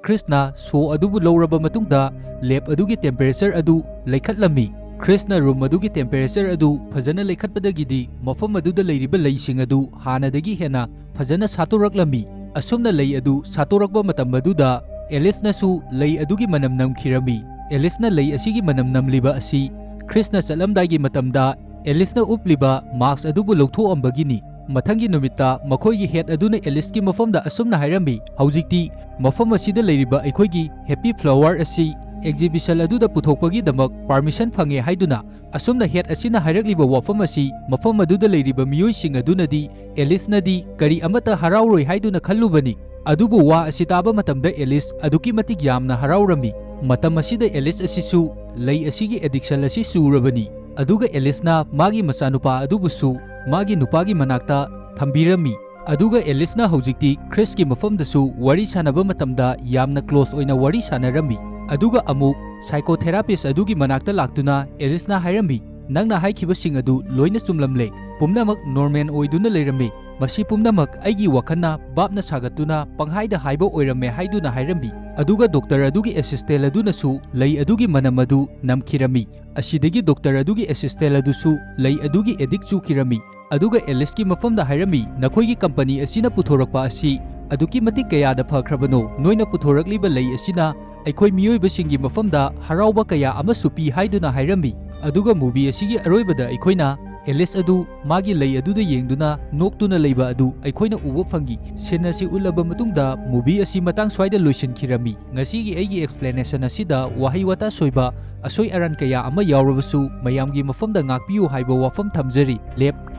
ꯈ꯭ꯔꯤꯁꯅ ꯁꯣ ꯑꯗꯨꯕꯨ ꯂꯧꯔꯕ ꯃꯇꯨꯡꯗ ꯂꯦꯞ ꯑꯗꯨꯒꯤ ꯇꯦꯝꯄꯦꯔꯦꯆꯔ ꯑꯗꯨ ꯂꯩꯈꯠꯂꯝꯃꯤ꯫ ꯈ꯭ꯔꯤꯁꯅ ꯔꯨꯝ ꯑꯗꯨꯒꯤ ꯇꯦꯝꯄꯦꯔꯦꯆꯔ ꯑꯗꯨ ꯐꯖꯅ ꯂꯩꯈꯠꯄꯗꯒꯤꯗꯤ ꯃꯐꯝ ꯑꯗꯨꯗ ꯂꯩꯔꯤꯕ ꯂꯩꯁꯤꯡ ꯑꯗꯨ ꯍꯥꯟꯅꯗꯒꯤ ꯍꯦꯟꯅ ꯐꯖꯅ ꯁꯥꯠꯇꯣꯔꯛꯂꯝꯃꯤ꯫ ꯑꯁꯨꯝꯅ ꯂꯩ ꯑꯗꯨ ꯁꯥꯠꯇꯣꯔꯛꯄ ꯃꯇꯝ ꯑꯗꯨꯗ ꯑꯦꯂꯤꯁꯅꯁꯨ ꯂꯩ ꯑꯗꯨꯒꯤ ꯃꯅꯝ ꯅꯝꯈꯤꯔꯝꯃꯤ꯫ ꯑꯦꯂꯤꯁꯅ ꯂꯩ ꯑꯁꯤꯒꯤ ꯃꯅꯝ ꯅꯝꯂꯤꯕ ꯑꯁꯤ ꯈ꯭ꯔꯤꯁꯅ ꯆꯠꯂꯝꯗꯥꯏꯒꯤ ꯃꯇꯝꯗ ꯑꯦꯂꯤꯁꯅ ꯎꯞꯂꯤꯕ ꯃꯥꯁꯛ ꯑꯗꯨꯕꯨ ꯂꯧꯊꯣꯛꯑꯝꯕꯒꯤꯅꯤ꯫ ꯃꯊꯪꯒꯤ ꯅꯨꯃꯤꯠꯇ ꯃꯈꯣꯏꯒꯤ ꯍꯦꯠ ꯑꯗꯨꯅ ꯑꯦꯂꯤꯁꯀꯤ ꯃꯐꯝꯗ ꯑꯁꯨꯝꯅ ꯍꯥꯏꯔꯝꯃꯤ, "ꯍꯧꯖꯤꯛꯇꯤ ꯃꯐꯝ ꯑꯁꯤꯗ ꯂꯩꯔꯤꯕ ꯑꯩꯈꯣꯏꯒꯤ ꯍꯦꯄꯤ ꯐ꯭ꯂꯥꯋꯔ ꯑꯁꯤ ꯑꯦꯛꯖꯤꯕꯤꯁꯟ ꯑꯗꯨꯗ ꯄꯨꯊꯣꯛꯄꯒꯤꯗꯃꯛ ꯄꯥꯔꯃꯤꯁꯟ ꯐꯪꯉꯦ" ꯍꯥꯏꯗꯨꯅ꯫ ꯑꯁꯨꯝꯅ ꯍꯦꯠ ꯑꯁꯤꯅ ꯍꯥꯏꯔꯛꯂꯤꯕ ꯋꯥꯐꯝ ꯑꯁꯤ ꯃꯐꯝ ꯑꯗꯨꯗ ꯂꯩꯔꯤꯕ ꯃꯤꯑꯣꯏꯁꯤꯡ ꯑꯗꯨꯅꯗꯤ ꯑꯦꯂꯤꯁꯅꯗꯤ ꯀꯔꯤ ꯑꯃꯠꯇ ꯍꯔꯥꯎꯔꯣꯏ ꯍꯥꯏꯗꯨꯅ ꯈꯜꯂꯨꯕꯅꯤ꯫ ꯑꯗꯨꯕꯨ ꯋꯥ ꯑꯁꯤ ꯇꯥꯕ ꯃꯇꯝꯗ ꯑꯦꯂꯤꯁ ꯑꯗꯨꯛꯀꯤ ꯃꯇꯤꯛ ꯌꯥꯝꯅ ꯍꯔꯥꯎꯔꯝꯃꯤ꯫ ꯃꯇꯝ ꯑꯁꯤꯗ ꯑꯦꯂꯤꯁ ꯑꯁꯤꯁꯨ ꯂꯩ ꯑꯁꯤꯒꯤ ꯑꯦꯗꯤꯛꯁꯟ ꯑꯁꯤ ꯆꯨꯔꯕꯅꯤ꯫ ꯑꯗꯨꯒ ꯑꯦꯂꯤꯁꯅ ꯃꯥꯒꯤ ꯃꯆꯥꯅꯨꯄꯥ ꯑꯗꯨꯕꯨꯁꯨ ꯃꯥꯒꯤ ꯅꯨꯄꯥꯒꯤ ꯃꯅꯥꯛꯇ ꯊꯝꯕꯤꯔꯝꯃꯤ꯫ ꯑꯗꯨꯒ ꯑꯦꯂꯤꯁꯅ ꯍꯧꯖꯤꯛꯇꯤ ꯈ꯭ꯔꯤꯁꯀꯤ ꯃꯐꯝꯗꯁꯨ ꯋꯥꯔꯤ ꯁꯥꯟꯅꯕ ꯃꯇꯝꯗ ꯌꯥꯝꯅ ꯀ꯭ꯂꯣꯁ ꯑꯣꯏꯅ ꯋꯥꯔꯤ ꯁꯥꯟꯅꯔꯝꯃꯤ꯫ ꯑꯗꯨꯒ ꯑꯃꯨꯛ ꯁꯥꯏꯀꯣꯊꯦꯔꯥꯄꯤꯁ ꯑꯗꯨꯒꯤ ꯃꯅꯥꯛꯇ ꯂꯥꯛꯇꯨꯅ ꯑꯦꯂꯤꯁꯅ ꯍꯥꯏꯔꯝꯃꯤ, "ꯅꯪꯅ ꯍꯥꯏꯈꯤꯕꯁꯤꯡ ꯑꯗꯨ ꯂꯣꯏꯅ ꯆꯨꯝꯂꯝꯂꯦ꯫ ꯄꯨꯝꯅꯃꯛ ꯅꯣꯔꯃꯦꯜ ꯑꯣꯏꯗꯨꯅ ꯂꯩꯔꯝꯃꯤ꯫ ꯃꯁꯤ ꯄꯨꯝꯅꯃꯛ ꯑꯩꯒꯤ ꯋꯥꯈꯜꯅ ꯚꯥꯞꯅ ꯁꯥꯒꯠꯇꯨꯅ ꯄꯪꯍꯥꯏꯗ ꯍꯥꯏꯕ ꯑꯣꯏꯔꯝꯃꯦ" ꯍꯥꯏꯗꯨꯅ ꯍꯥꯏꯔꯝꯃꯤ꯫ ꯑꯗꯨꯒ ꯗꯣꯛꯇꯔ ꯑꯗꯨꯒꯤ ꯑꯦꯁꯤꯁꯇꯦꯟ ꯑꯗꯨꯅꯁꯨ ꯂꯩ ꯑꯗꯨꯒꯤ ꯃꯅꯝ ꯑꯗꯨ ꯅꯝꯈꯤꯔꯝꯃꯤ꯫ ꯑꯁꯤꯗꯒꯤ ꯗꯣꯛꯇꯔ ꯑꯗꯨꯒꯤ ꯑꯦꯁꯤꯁꯇꯦꯟ ꯑꯗꯨꯁꯨ ꯂꯩ ꯑꯗꯨꯒꯤ ꯑꯦꯗꯤꯛ ꯆꯨꯈꯤꯔꯝꯃꯤ꯫ ꯑꯗꯨꯒ ꯑꯦꯂꯤꯁꯀꯤ ꯃꯐꯝꯗ ꯍꯥꯏꯔꯝꯃꯤ, "ꯅꯈꯣꯏꯒꯤ ꯀꯝꯄꯅꯤ ꯑꯁꯤꯅ ꯄꯨꯊꯣꯔꯛꯄ ꯑꯁꯤ ꯑꯗꯨꯛꯀꯤ ꯃꯇꯤꯛ ꯀꯌꯥꯗ ꯐꯈ꯭ꯔꯕꯅꯣ! ꯅꯣꯏꯅ ꯄꯨꯊꯣꯔꯛꯂꯤꯕ ꯂꯩ ꯑꯁꯤꯅ ꯑꯩꯈꯣꯏ ꯃꯤꯑꯣꯏꯕꯁꯤꯡꯒꯤ ꯃꯐꯝꯗ ꯍꯔꯥꯎꯕ ꯀꯌꯥ ꯑꯃꯁꯨ ꯄꯤ" ꯍꯥꯏꯗꯨꯅ ꯍꯥꯏꯔꯝꯃꯤ꯫ ꯑꯗꯨꯒ movie ꯑꯁꯤꯒꯤ ꯑꯔꯣꯏꯕꯗ ꯑꯩꯈꯣꯏꯅ Alice ꯑꯗꯨ ꯃꯥꯒꯤ ꯂꯩ ꯑꯗꯨꯗ ꯌꯦꯡꯗꯨꯅ ꯅꯣꯛꯇꯨꯅ ꯂꯩꯕ ꯑꯗꯨ ꯑꯩꯈꯣꯏꯅ ꯎꯕ ꯐꯪꯈꯤ꯫ Scene ꯑꯁꯤ ꯎꯠꯂꯕ ꯃꯇꯨꯡꯗ movie ꯑꯁꯤ ꯃꯇꯥꯡ ꯁ꯭ꯋꯥꯏꯗ ꯂꯣꯏꯁꯤꯟꯈꯤꯔꯝꯃꯤ꯫ ꯉꯁꯤꯒꯤ ꯑꯩꯒꯤ explanation ꯑꯁꯤꯗ ꯋꯥꯍꯩ ꯋꯥꯇꯥ ꯁꯣꯏꯕ, ꯑꯁꯣꯏ ꯑꯔꯥꯟ ꯀꯌꯥ ꯑꯃ ꯌꯥꯎꯔꯕꯁꯨ ꯃꯌꯥꯝꯒꯤ ꯃꯐꯝꯗ ꯉꯥꯛꯄꯤꯌꯨ ꯍꯥꯏꯕ ꯋꯥꯐꯝ ꯊꯝꯖꯔꯤ꯫ Left